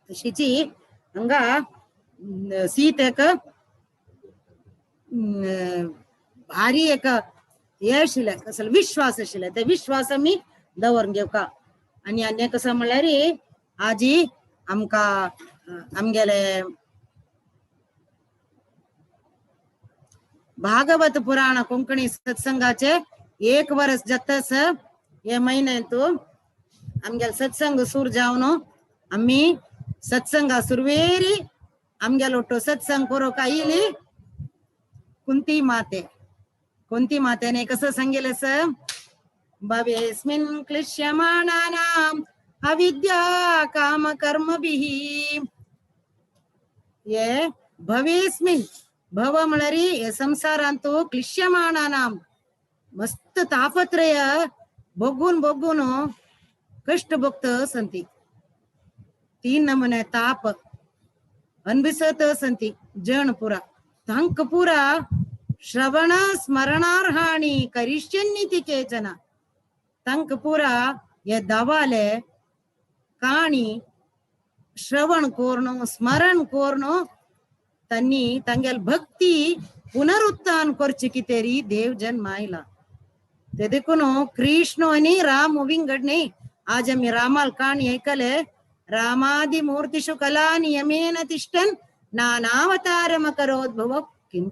तशीची हांगा सीतेक भारी एक हे आशिल्लें कसलो विश्वास आशिल्ले ते विश्वास आमी दवरून घेवका. आनी आनी कसो म्हणल्यार आजी आमकां आमगेले भागवत पुराण कोंकणी सत्संगाचे 1 वर्स जातास हे म्हयन्यांतू आमगेले सत्संग सुरू जावन आमी सत्संगा सुरवेरी आमगेलो ಒಟ್ಟು सत्संग करूंक आयली कुंती माते. कुंती मातेने कसं सांगितलं सर भवेस्मिन् क्लिश्यमाणानां अविद्या काम कर्मभिः. ये भवेस्मिन् भव म्हणल्यार हे संसारांतु क्लिश्यमाणानां मस्त तापत्रय भोगून भोगून कष्ट भोगत संती. 3 नमुने ताप अनभिसत संती जण पुरा तांक पुरा श्रवण स्मरणार्हाणि करिष्यन्निति केचन. तांक पुरा हे दवाले काणी श्रवण कोर्णो स्मरण कोर्णो तन्नी तांगेल भक्ती पुनरुत्थान करची कितेरी देव जन्म आयला. ते देखून कृष्ण आनी राम विंगड न्ही. आज आमी रामाल काणी आयकले रामादि मूर्तिषु कला नियमेन तिष्ठन् नानावतारमकरोद्भव किं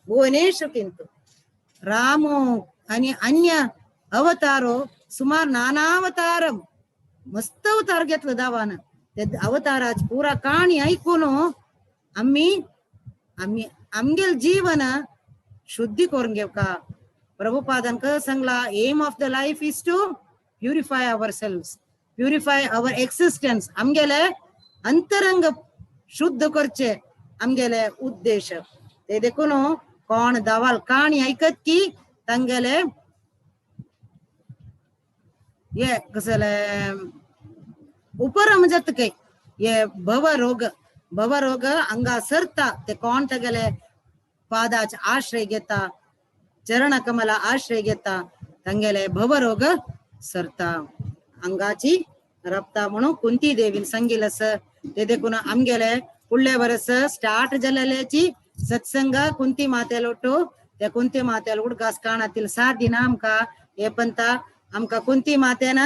भुवनेषु किन्तु. रामो आनी अन्य अवतारो सुमार नानावतार मस्त अवतार घेतलो दावान. ते अवताराच पुरा काणी आयकून आमी आमी आमगेल जीवन शुद्धी करून घेवका. प्रभुपादान कसं सांगला aim of the life is to purify our selves purify our existence. आमगेले अंतरंग शुद्ध करचे आमगेले उद्देश. ते देखून कोण दवाल काणी आयकत की तांगेले हे कसले उपरम जाता काय हे भवरोग भवरोग हांगा सरता ते कोण तागेले पादाच आश्रय घेता चरण कमला आश्रय घेता तांगेले भवरोग सरता हांगाची रप्ता म्हणून कुंती देवीन सांगितलं सर. ते देखून आमगेले फुडले वर्स स्टार्ट जाल्ल्याची सत्संग कुंती मातेल ಒಟ್ಟು त्या कुंती मातेल उडगास काणातील 7 दिना आमकां हे पंता आमकां कुंती मातेन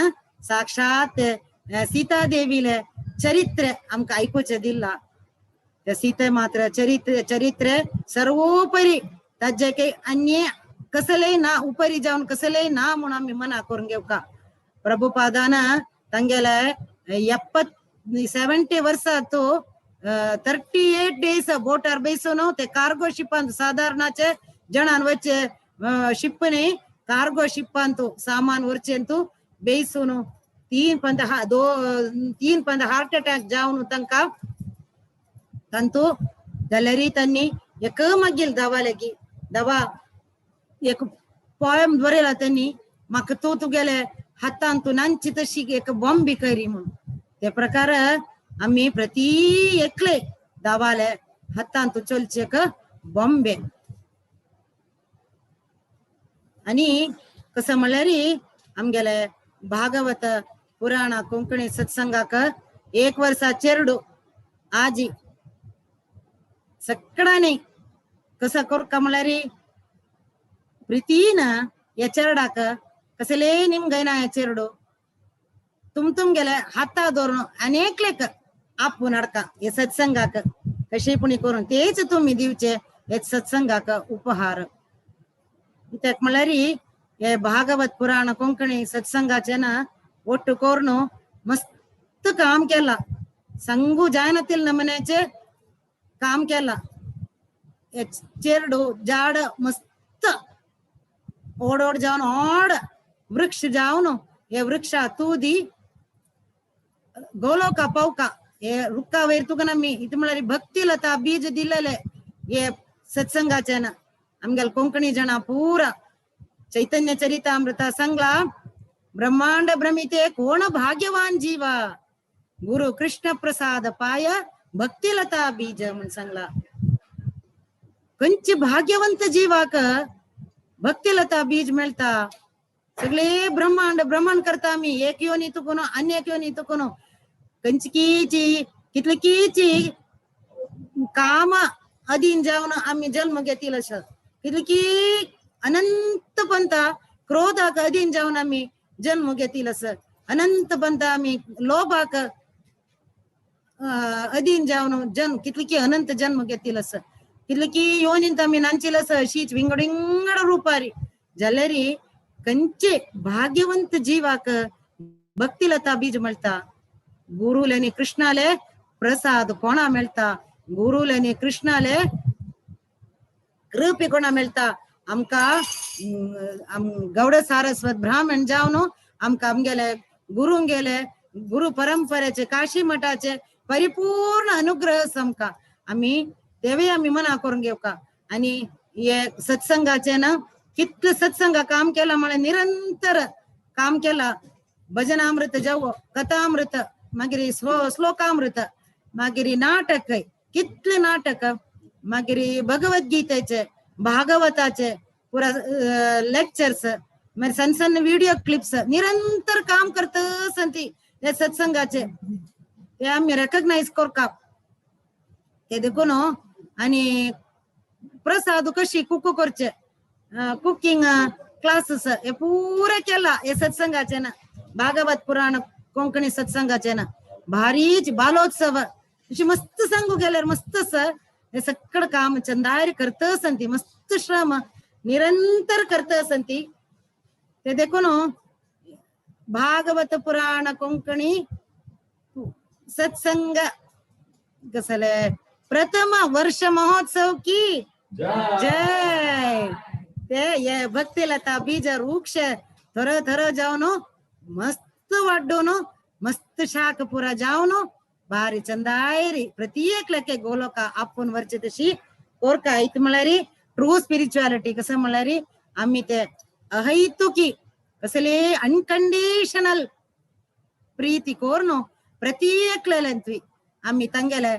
साक्षात सीता देवीले चरित्र आमकां आयकुचें दिला. त्या सीते मात्र चरित्र चरित्र सर्वोपरी ताजे काही अन्य कसलेय ना उपरी जावन कसलेय ना म्हणून आमी मना करून घेवका. प्रभुपादान तांगेले 70 वर्सां तो 38 डेज बोटार बेसून ते कार्गो शिपान साधारणाचे जणान वचे शिप न्ही कार्गो शिपांतु सामान वरचेंतु बेसून 3 पंद हार्ट अटॅक जावन तांकां तांतू जाल्यार तांणी एक मागीर दवा लागी दवा एक पोयम बरयला त्यांनी म्हाका तूं तुगेले हातान तूं नांची तशी एक बॉम्बी करी म्हणून. ते प्रकार आमी प्रति एकले दावाले हातान तूं चलचे एक बॉम्बे. आनी कसं म्हणल्यार आमगेले भागवत पुराण कोंकणी सत्संगाक 1 वर्सा चेरडू आजी सगळ्यांनी कसं कोरका म्हणल्यार प्रीतीन या चेरडाक कसले निमगयना या चेरडू तुम तुम गेले हाता धरून अनेकलेक आपून हाडका हे सत्संगाक कशे पुणी करून तेच तुमी दिवचे हे सत्संगाक उपहार. कित्याक म्हणल्यार हे भागवत पुराण कोंकणी सत्संगाचे ना ಒಟ್ಟು ಕೋರ್ನು मस्त काम केला सांगू जायनातील नमन्याचे काम केला. चेरडू झाड मस्त ओड ओड जावन ओड वृक्ष जावन हे वृक्षा तू दी गोलोका पौका हे रुक्का वयर तुका नम्मी इत म्हळ्यार भक्ती लता बीज दिलेले हे सत्संगाचे ना आमगेले कोंकणी जण पूरा चैतन्य चरितामृत संगला ब्रह्मांड भ्रमिते कोण भाग्यवान जीवा गुरु कृष्ण प्रसाद पाय भक्तिलता बीज म्हण सांगला. खंयचे भाग्यवंत जीवाक भक्तिलता बीज मेळटा. सगळे ब्रह्मांड भ्रमण करता आमी एक योनी तुकोनो अन्य एक योनी तुकोनो कंचकीची कितलीची काम अधीन जावन आमी जन्म घेतील अशें कितली अनंत पंथा क्रोधाक अधीन जावन आमी जन्म घेतील असं अनंत पंथा आमी लोभाक अधीन जावन जन्म कितली अनंत जन्म घेतील असं कितली योनींत आमी नांचील असं अशीच विंगड विंगड रुपारी जाल्यार कंचे भाग्यवंत जीवाक भक्तिलता बीज मेळटा. गुरुलेनी कृष्णाले प्रसाद कोणा मेळटा, गुरुलेनी कृष्णाले कृपे कोणा मेळटा. आमकां गौड सारस्वत ब्राह्मण जावन आमकां आमगेले गुरुंगेले गुरु परंपरेचे काशी मठाचे परिपूर्ण अनुग्रह आमकां आमी तेवय आमी मना करून घेवका. आनी हे सत्संगाचे ना कितले सत्संगा काम केला म्हळ्यार निरंतर काम केला. भजनामृत जावं कथामृत मागीर श्लोकामृत मागीर नाटक कितले नाटक मागीर भगवद्गीतेचे भागवताचे पुरा लेक्चर्स मागीर सण सण व्हिडिओ क्लिप्स निरंतर काम करत ती हे सत्संगाचे ते आमी रेकग्नायज करता ते देखून. आनी प्रसाद कशी कुक करचे कुकिंग क्लासेस हे पुरे केला हे सत्संगाचे ना भागवत पुराण कोंकणी सत्संगाचे ना भारीच बालोत्सव अशी मस्त सांगू गेल्यार मस्त हे सगळं काम चंदारी करत संती मस्त श्रम निरंतर करत संती ते देखून भागवत पुराण कोंकणी सत्संग कसले प्रथम वर्ष महोत्सव की जय. ते हे भक्तिलता बीज वृक्ष थर थर जावन मस्त वाड्डोन मस्त शाख पुरा जावन भारी चंदायरी प्रत्येक लके गोलोका आपून वरचे तशी कोरका. इत म्हळ्यार ट्रू स्पिरिच्युअलिटी कसं म्हळ्यार आमी ते अहैतुकी कसले अनकंडिशनल प्रीती कोर्नो प्रत्येकलेंतवी आमी तांगेले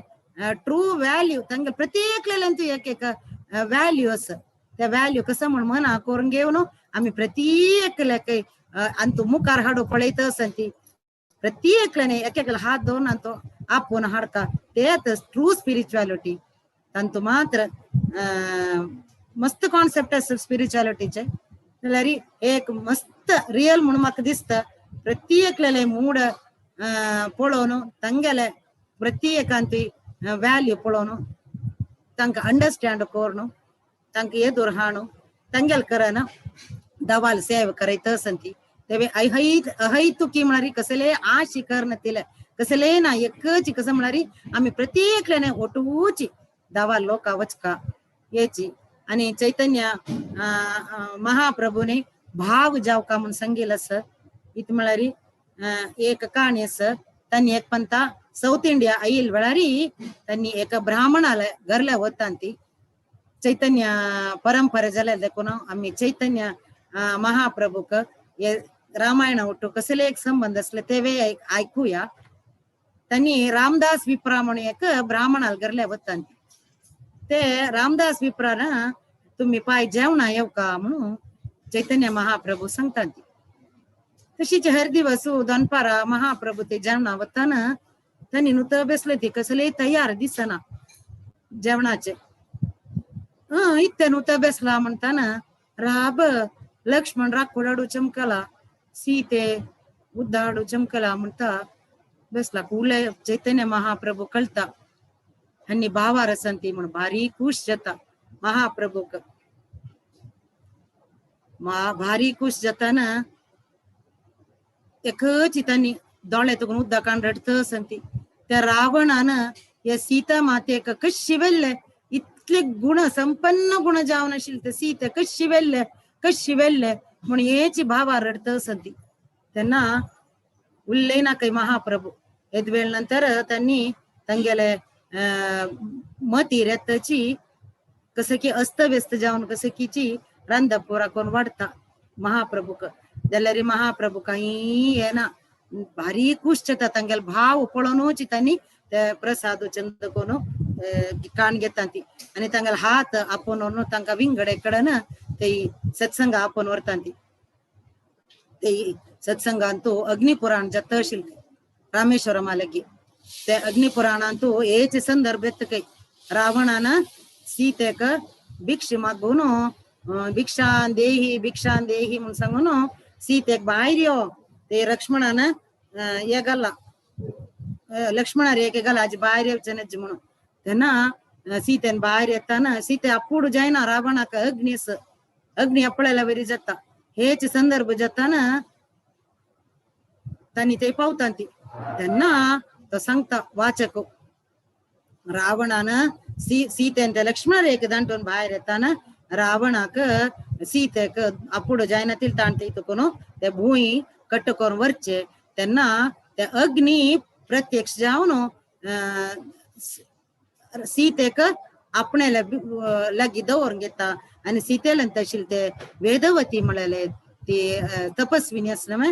ट्रू व्हॅल्यू तांगेले प्रत्येकलेंतवी एक एक व्हॅल्यू आसा त्या व्हॅल्यू कसं म्हण मना करून घेवन आमी प्रत्येकल्याक अंतू मुखार हाडू पळयत आसा ती प्रत्येकल्याने एक एकल्या हात धरून अंतू आपोवन हाडता तेच ट्रू स्पिरिच्युअलिटी. तांतू मात्र मस्त कॉन्सेप्ट आसा स्पिरिच्युअलिटीचे जाल्यार एक मस्त रियल म्हणून म्हाका दिसता. प्रत्येकल्याले मूड पळोवन तांगेले प्रत्येकांती व्हॅल्यू पळोवन तांकां अंडरस्टँड करून तांकां येदूर हाणू तांगेले करन दवाल सेवा करयत आसा ती. तेवे अहैतुकी म्हळ्यार कसले आशी करन तिले कसले ना एकच कसं म्हळ्यार आमी प्रत्येकल्याने ओटूची दवा लोका वचका येची. आणि चैतन्य महाप्रभूने भाव जावका म्हूण सांगील आसा. इत म्हळ्यार एक काणी आसा. तांणी एक पंता साऊथ इंडिया आयल वेळारी त्यांनी एका ब्राह्मणाला घरल्या वता ती चैतन्य परंपरा जाल्या देखून आमी चैतन्य महाप्रभूक हे रामायण ಒಟ್ಟು कसले एक संबंध असले तेवे ऐकूया. त्यांनी रामदास विप्रा म्हणून एक ब्राह्मणाल घरल्या वता ते रामदास विप्रान तुम्ही पाय जेवणा येवका म्हणून चैतन्य महाप्रभू सांगतात. तशीच हर दिवस दनपारा महाप्रभू ते जेवणा वताना त्यांनी नुत बेसले ती कसले तयार दिसना जेवणाचे. इत्ते नुत बेसला म्हणताना राब लक्ष्मण राखोडाडू चमकला सीते उद्दाडू चमकला म्हणता बेसला. कुले चैतन्य महाप्रभू कळता हन्नी भावार संती म्हणून भारी खुश जाता महाप्रभूक. भारी खुश जाताना एकच त्यांनी दोळे तुकून उदकान रडत संती. त्या रावणान या सीता मातेक कशी वेल्ले इतले गुण संपन्न गुण जावन आशिल्ले ते सीते कशी वेल्ले कशी वेल्ले म्हणून हेची भावा रडत संती. त्यांना उल्ले ना काही महाप्रभू. येत वेळ नंतर त्यांनी तांगेले मती रेतची कसं की अस्तव्यस्त जावन कसं कीची रांदापुरा कोण वाढता महाप्रभूक. जाल्यार महाप्रभू काही येना भारी खुश जाता तांगेले भाव पळोवनूच त्यांनी ते प्रसाद चंद कोण काण घेता ती आनी तांगेले हात आपोवन व्हरून तांकां विंगडे कडेन ते सत्संग आपोवन व्हरता ती. ते सत्संगांतू अग्निपुराण जाता आशिल्लें रामेश्वरमा लागी. ते अग्निपुराणांतू हेच संदर्भ येता काही रावणान सीतेक भिक्षा मागून भिक्षां देही भिक्षां देही म्हणून सांगून सीतेक भायर यो ते लक्ष्मणान हे घाला लक्ष्मणार एक घाला आजी भायर येवचें नज म्हणून. तेन्ना सीतेन भायर येताना सीते आपूड जायना रावणाक अग्नीस अग्नी आपल्याला वरी जाता. हेच संदर्भ जाताना तांणी ते पावता ती. तेन्ना तो सांगता वाचक रावणान सीतेन ते लक्ष्मणार एक दांटून भायर येताना रावणाक सीतेक आपूड जायना तील ताण ते ते भूंय कट्ट करून वरचे. तेन्ना ते अग्नी प्रत्यक्ष जावन सीतेक आपणे लागीं दवरून घेता आनी सीतेल्यान तशें ते वेदवती म्हणलेले ती तपस्विनी आसले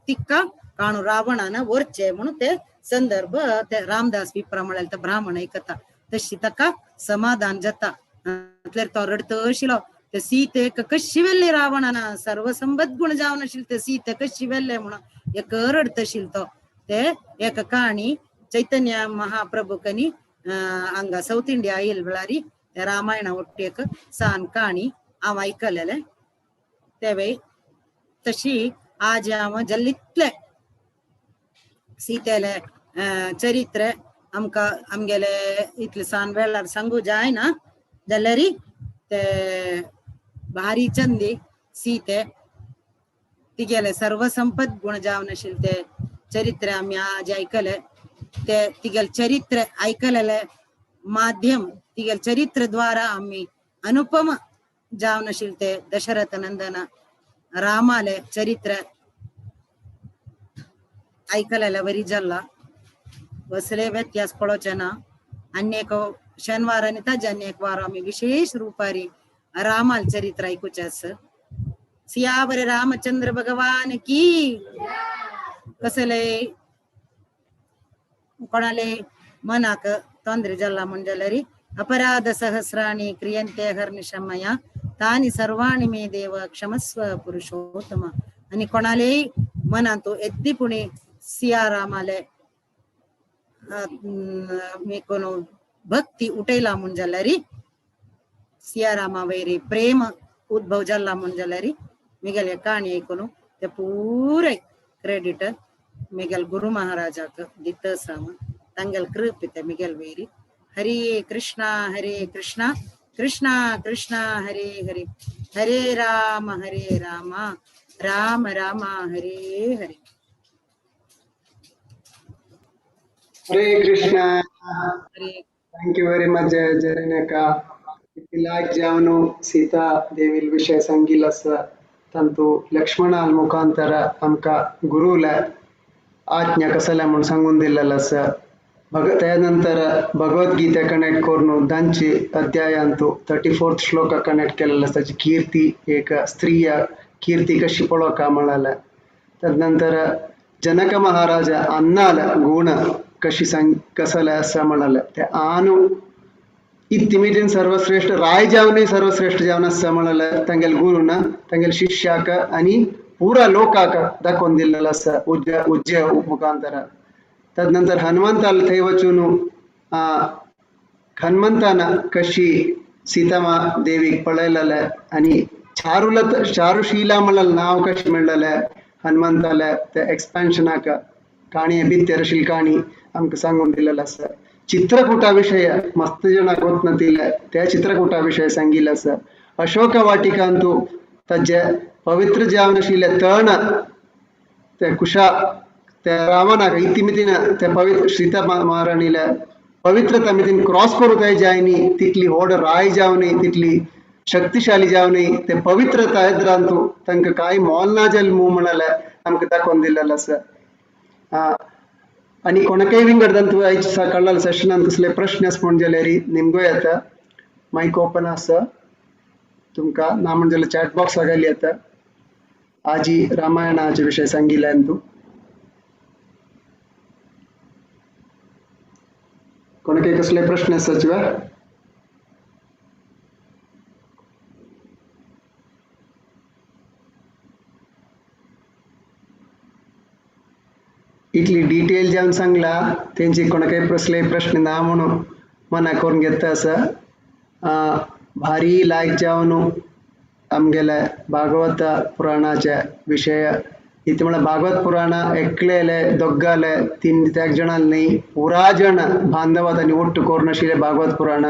तिका काणू रावणान वरचे म्हणून ते संदर्भ ते रामदास विप्रा म्हणलेले ते ब्राह्मण ऐकता. तशी ताका समाधान जाता. म्हटल्यार तो रडत आशिल्लो ते सीतेक कशी वेल्ले रावणान सर्वसंबद गुण जावन आशिल्ले ते सीते कशी वेल्ले म्हणून एक रडत आशिल्लो तो. ते एक काणी चैतन्य महाप्रभूकनी हांगा साऊथ इंडिया आयल वेळारी ते रामायणा ಒಟ್ಟು एक सान काणी हांव आयकलेले तेवय. तशी आज हांव जल्लितले सीतेले चरित्र आमकां आमगेले इतले सान वेळार सांगू जायना जाल्यार ते भारी चंदी सीते तिगेले सर्वसंपद गुण जावन आशिल्ले ते चरित्र आमी आज आयकले. ते तिगेले चरित्र आयकलेले माध्यम तिगेले चरित्र द्वारा आमी अनुपम जावन आशिल्ले ते दशरथ नंदन रामाले चरित्र आयकलेले वरी जाल्ला. कसले व्यत्यास पळोवचे ना. आनी एक शेनवार आनी ताजे आनी एक वार आमी विशेष रुपारी रामाल चरित्र आयकुचें आसा. सियावर रामचंद्र भगवान की. कसले कोणाले मनाक तोंदरे जाल्ला म्हण जाल्यार अपराध सहस्राणि क्रियन्ते हर्निशमया तानि सर्वाणि मे देव क्षमस्व पुरुषोत्तम. आनी कोणालेय मनांत येद्दी पुणी सियारामाले मी कोण भक्ती उठयला म्हण जाल्यार सियारामा वैरी प्रेम उद्भव जाल्ला म्हण जाल्यार मिगेले काणी आयकून ते पुराय क्रेडिट मिगेल गुरु महाराजाक दित आसा. तांगेल कृप ते मिगेल वैरी. Hare Krishna Hare Krishna Krishna Krishna Hare Hare Hare Ram Hare Ram Ram Ram Hare Hare. Hare Krishna. Hare. Thank you very much जरनका. लायक जावन सीता देवील विषय सांगिल आसा. तांतू लक्ष्मणा मुखांतर आमकां गुरुला आज्ञा कसल्या म्हूण सांगून दिल्लेलो आसा. त्यानंतर भगवद्गीता कनेक्ट करून 10 अध्यायांतू 34 श्लोक कनेक्ट केलेलो आसा. ताची कीर्ती एक स्त्रीय कीर्ती कशी पळोवका म्हळ्यार. तदनंतर जनक महाराज अन्नाल गुण कशी सांग कसले आसा म्हळ्यार ते आनु इत्तिमितीन सर्वश्रेष्ठ राय जावनूय सर्वश्रेष्ठ जावन आसा म्हळ्यार तांगेले गुरुन तांगेले शिष्याक आनी पुरा लोकाक दाखोवन दिल्लेलो आसा उज्ज मुखांतर. तदनंतर हनुमंताल थंय वचून हनुमंतान कशी सीतामा देवीक पळयलेले आनी चारुशीला म्हळ्यार नांव कशें मेळ्ळेलें हनुमंताले ते एक्सपान्शनाक काणी बित्तेर आशिल्ली काणी आमकां सांगून दिल्लेलो आसा. चित्रकूटा विशय मस्त जणांक वचनातिल्ले त्या चित्रकूटा विशय सांगिल्लो आसा. अशोक वाटिकांतू ताजे पवित्र जावन आशिल्ले तण ते कुशा त्या रावणाक इतिमितीन त्या पवित्र सीता महाराणीला पवित्रता मितीन क्रॉस करूं काय जायनी तितली होड राय जावनी तितली शक्तिशाली जावनी ते पवित्रता येद्रांतू तांकां कांय मोल ना जालें मू म्हणाले आमकां दाखोवन दिल्लेलो आसा. आनी कोणाकय विंगड तांतू आयज सकाळच्या सेशनान कसले प्रश्न आसा म्हण जाल्यार निमगो येता मायक ओपन आसा तुमकां ना म्हण जाल्यार चॅट बॉक्सा घाली येता. आजी रामायणाचे विशय सांगिल्ल्यान तूं कोणाकय कसले प्रश्न आसा सचिवा? इतली डिटेल जावन सांगला तेंची कोणाकय कसले प्रश्न ना म्हणून मना करून घेता आसा. भारी लायक जावन आमगेले भागवत पुराणाचे विशय इतले म्हळ्यार भागवत पुराणा एकलेले दोग्गाले तीन एक जणां न्ही पुरा जण बांधवात आनी ಒಟ್ಟು करून आशिल्ले भागवत पुराण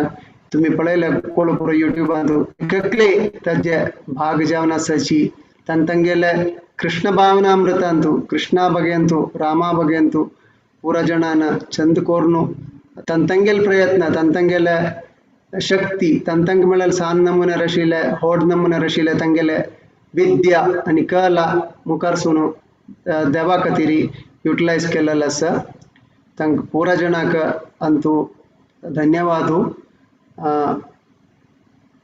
तुमी पळयले कोण पुरो युट्यूबांत एकले ताजे भाग जावन आसाची तांकां तांगेले कृष्ण भावनामृतांतु कृष्णा बगेंतु रामा बगेंतु पुरा जणान चंद कोर्नु ತಂತಂಗೆಲ್ ಪ್ರಯತ್ನ ತಂತಂಗೆಲ ಶಕ್ತಿ ತಂತಂಗ म्हळ्यार सान नमुने रशिले होड नमुने रशिले तांगेले विद्या आनी कला मुखारसून देवा खातीर युटिलायज केलेलो आसा. तांकां पुरा जणांक अंतू धन्यवाद.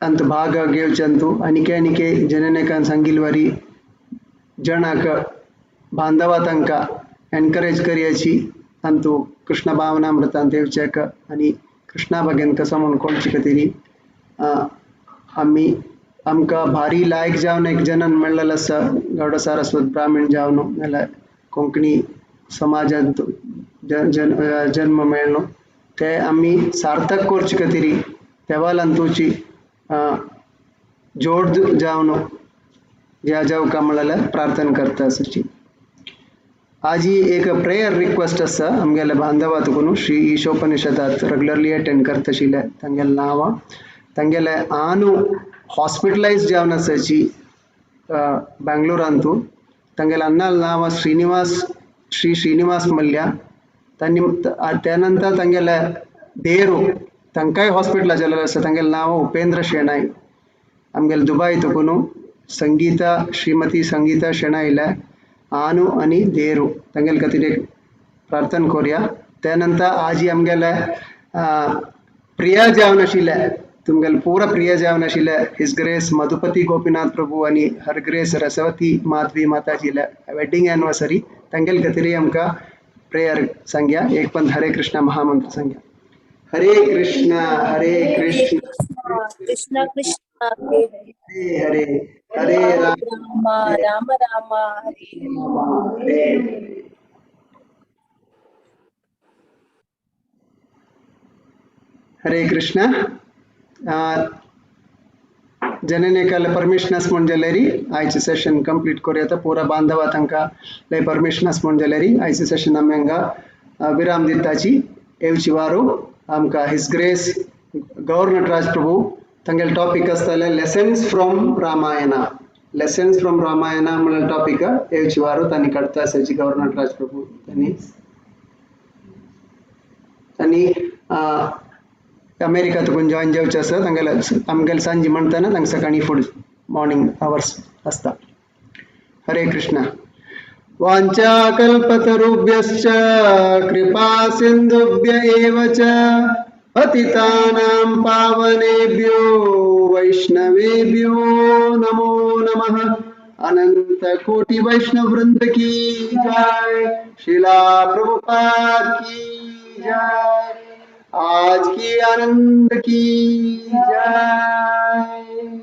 अंत भाग घेवचे आनीके आनीके जननेकान सांगिल्ले वरी जणांक बांधवा तांकां एनकरेज करयाची अंतू कृष्ण भावनामृतांत येवच्याक आनी कृष्णा बगेन कसो म्हूण कोळचे खातीर आमी आमकां भारी लायक जावन एक जनन मेळ्ळेलो आसा गौड सारस्वत ब्राह्मण जावन नाल्यार कोंकणी समाजांत जन्म मेळ्ळो ते आमी सार्थक करचे खातीर देवालांतूची जोड जावन ज्या जावका म्हळ्यार प्रार्थना करता आसची. आजी एक प्रेयर रिक्वेस्ट आसा आमगेले बांधवा तुकून श्री ईशोपनिषदात रेगुलरली अटेंड करता आशिल्ले तांगेले नांवां तांगेले आनू हॉस्पिटलायज जावन आसाची बेंगलोरांतू तांगेले अन्नाल नांव श्रीनिवास श्री श्रीनिवास मल्ल्या तांणी त्या नंतर तांगेले देरू तांकांय हॉस्पिटलायज जाल्लें आसा तांगेलें नांव उपेंद्र शेणाय आमगेले दुबाय तुकून संगीता श्रीमती संगीता शेणायले आनु आनी देरू तांगेले खातीर एक प्रार्थना करुया. त्या नंतर आजी आमगेले प्रिया जावन आशिल्ले तुमगेले पुरा प्रिया जावन आशिल्ले his grace Madhupati Gopinath Prabhu आनी हर ग्रेस रसवती माधवी माताजीले वेडिंग एनिवर्सरी तांगेले खातीरय आमकां प्रेयर सांगया. एक पण हरे कृष्ण महामंत्र सांगया. हरे कृष्ण हरे कृष्ण कृष्ण कृष्ण हरे हरे हरे राम राम राम हरे हरे. हरे कृष्ण. जननेकाला परमिशन आसा म्हूण जाल्यार आयचें सेशन कंप्लीट करूया. पुरा बांधवा तांकां लय परमिशन आसा म्हूण जाल्यार आयचें सेशन आमी हांगा विराम दिताची. येवची वारू आमकां his grace गौर नटराज प्रभू तांगेले टॉपीक आसतले lessons from Ramayana. Lessons from Ramayana म्हणल्यार टॉपीक येवची वारू तांणी काडटा आसाची गौर नटराज प्रभू तांणी आनी अमेरिका तुकून जॉईन जावचें आसा तांगेले आमगेले सांजे म्हणटना तांकां सकाळीं फुड मॉर्निंग आवर्स आसता. हरे कृष्णा। वाञ्छाकल्पतरुभ्यश्च कृपा सिन्धुभ्य एव च पतितानां पावनेभ्यो वैष्णवेभ्यो नमो नमः। अनंत कोटि वैष्णव वृंद की जय, शिला प्रभुपाद की जय, आज की आनंद की जय।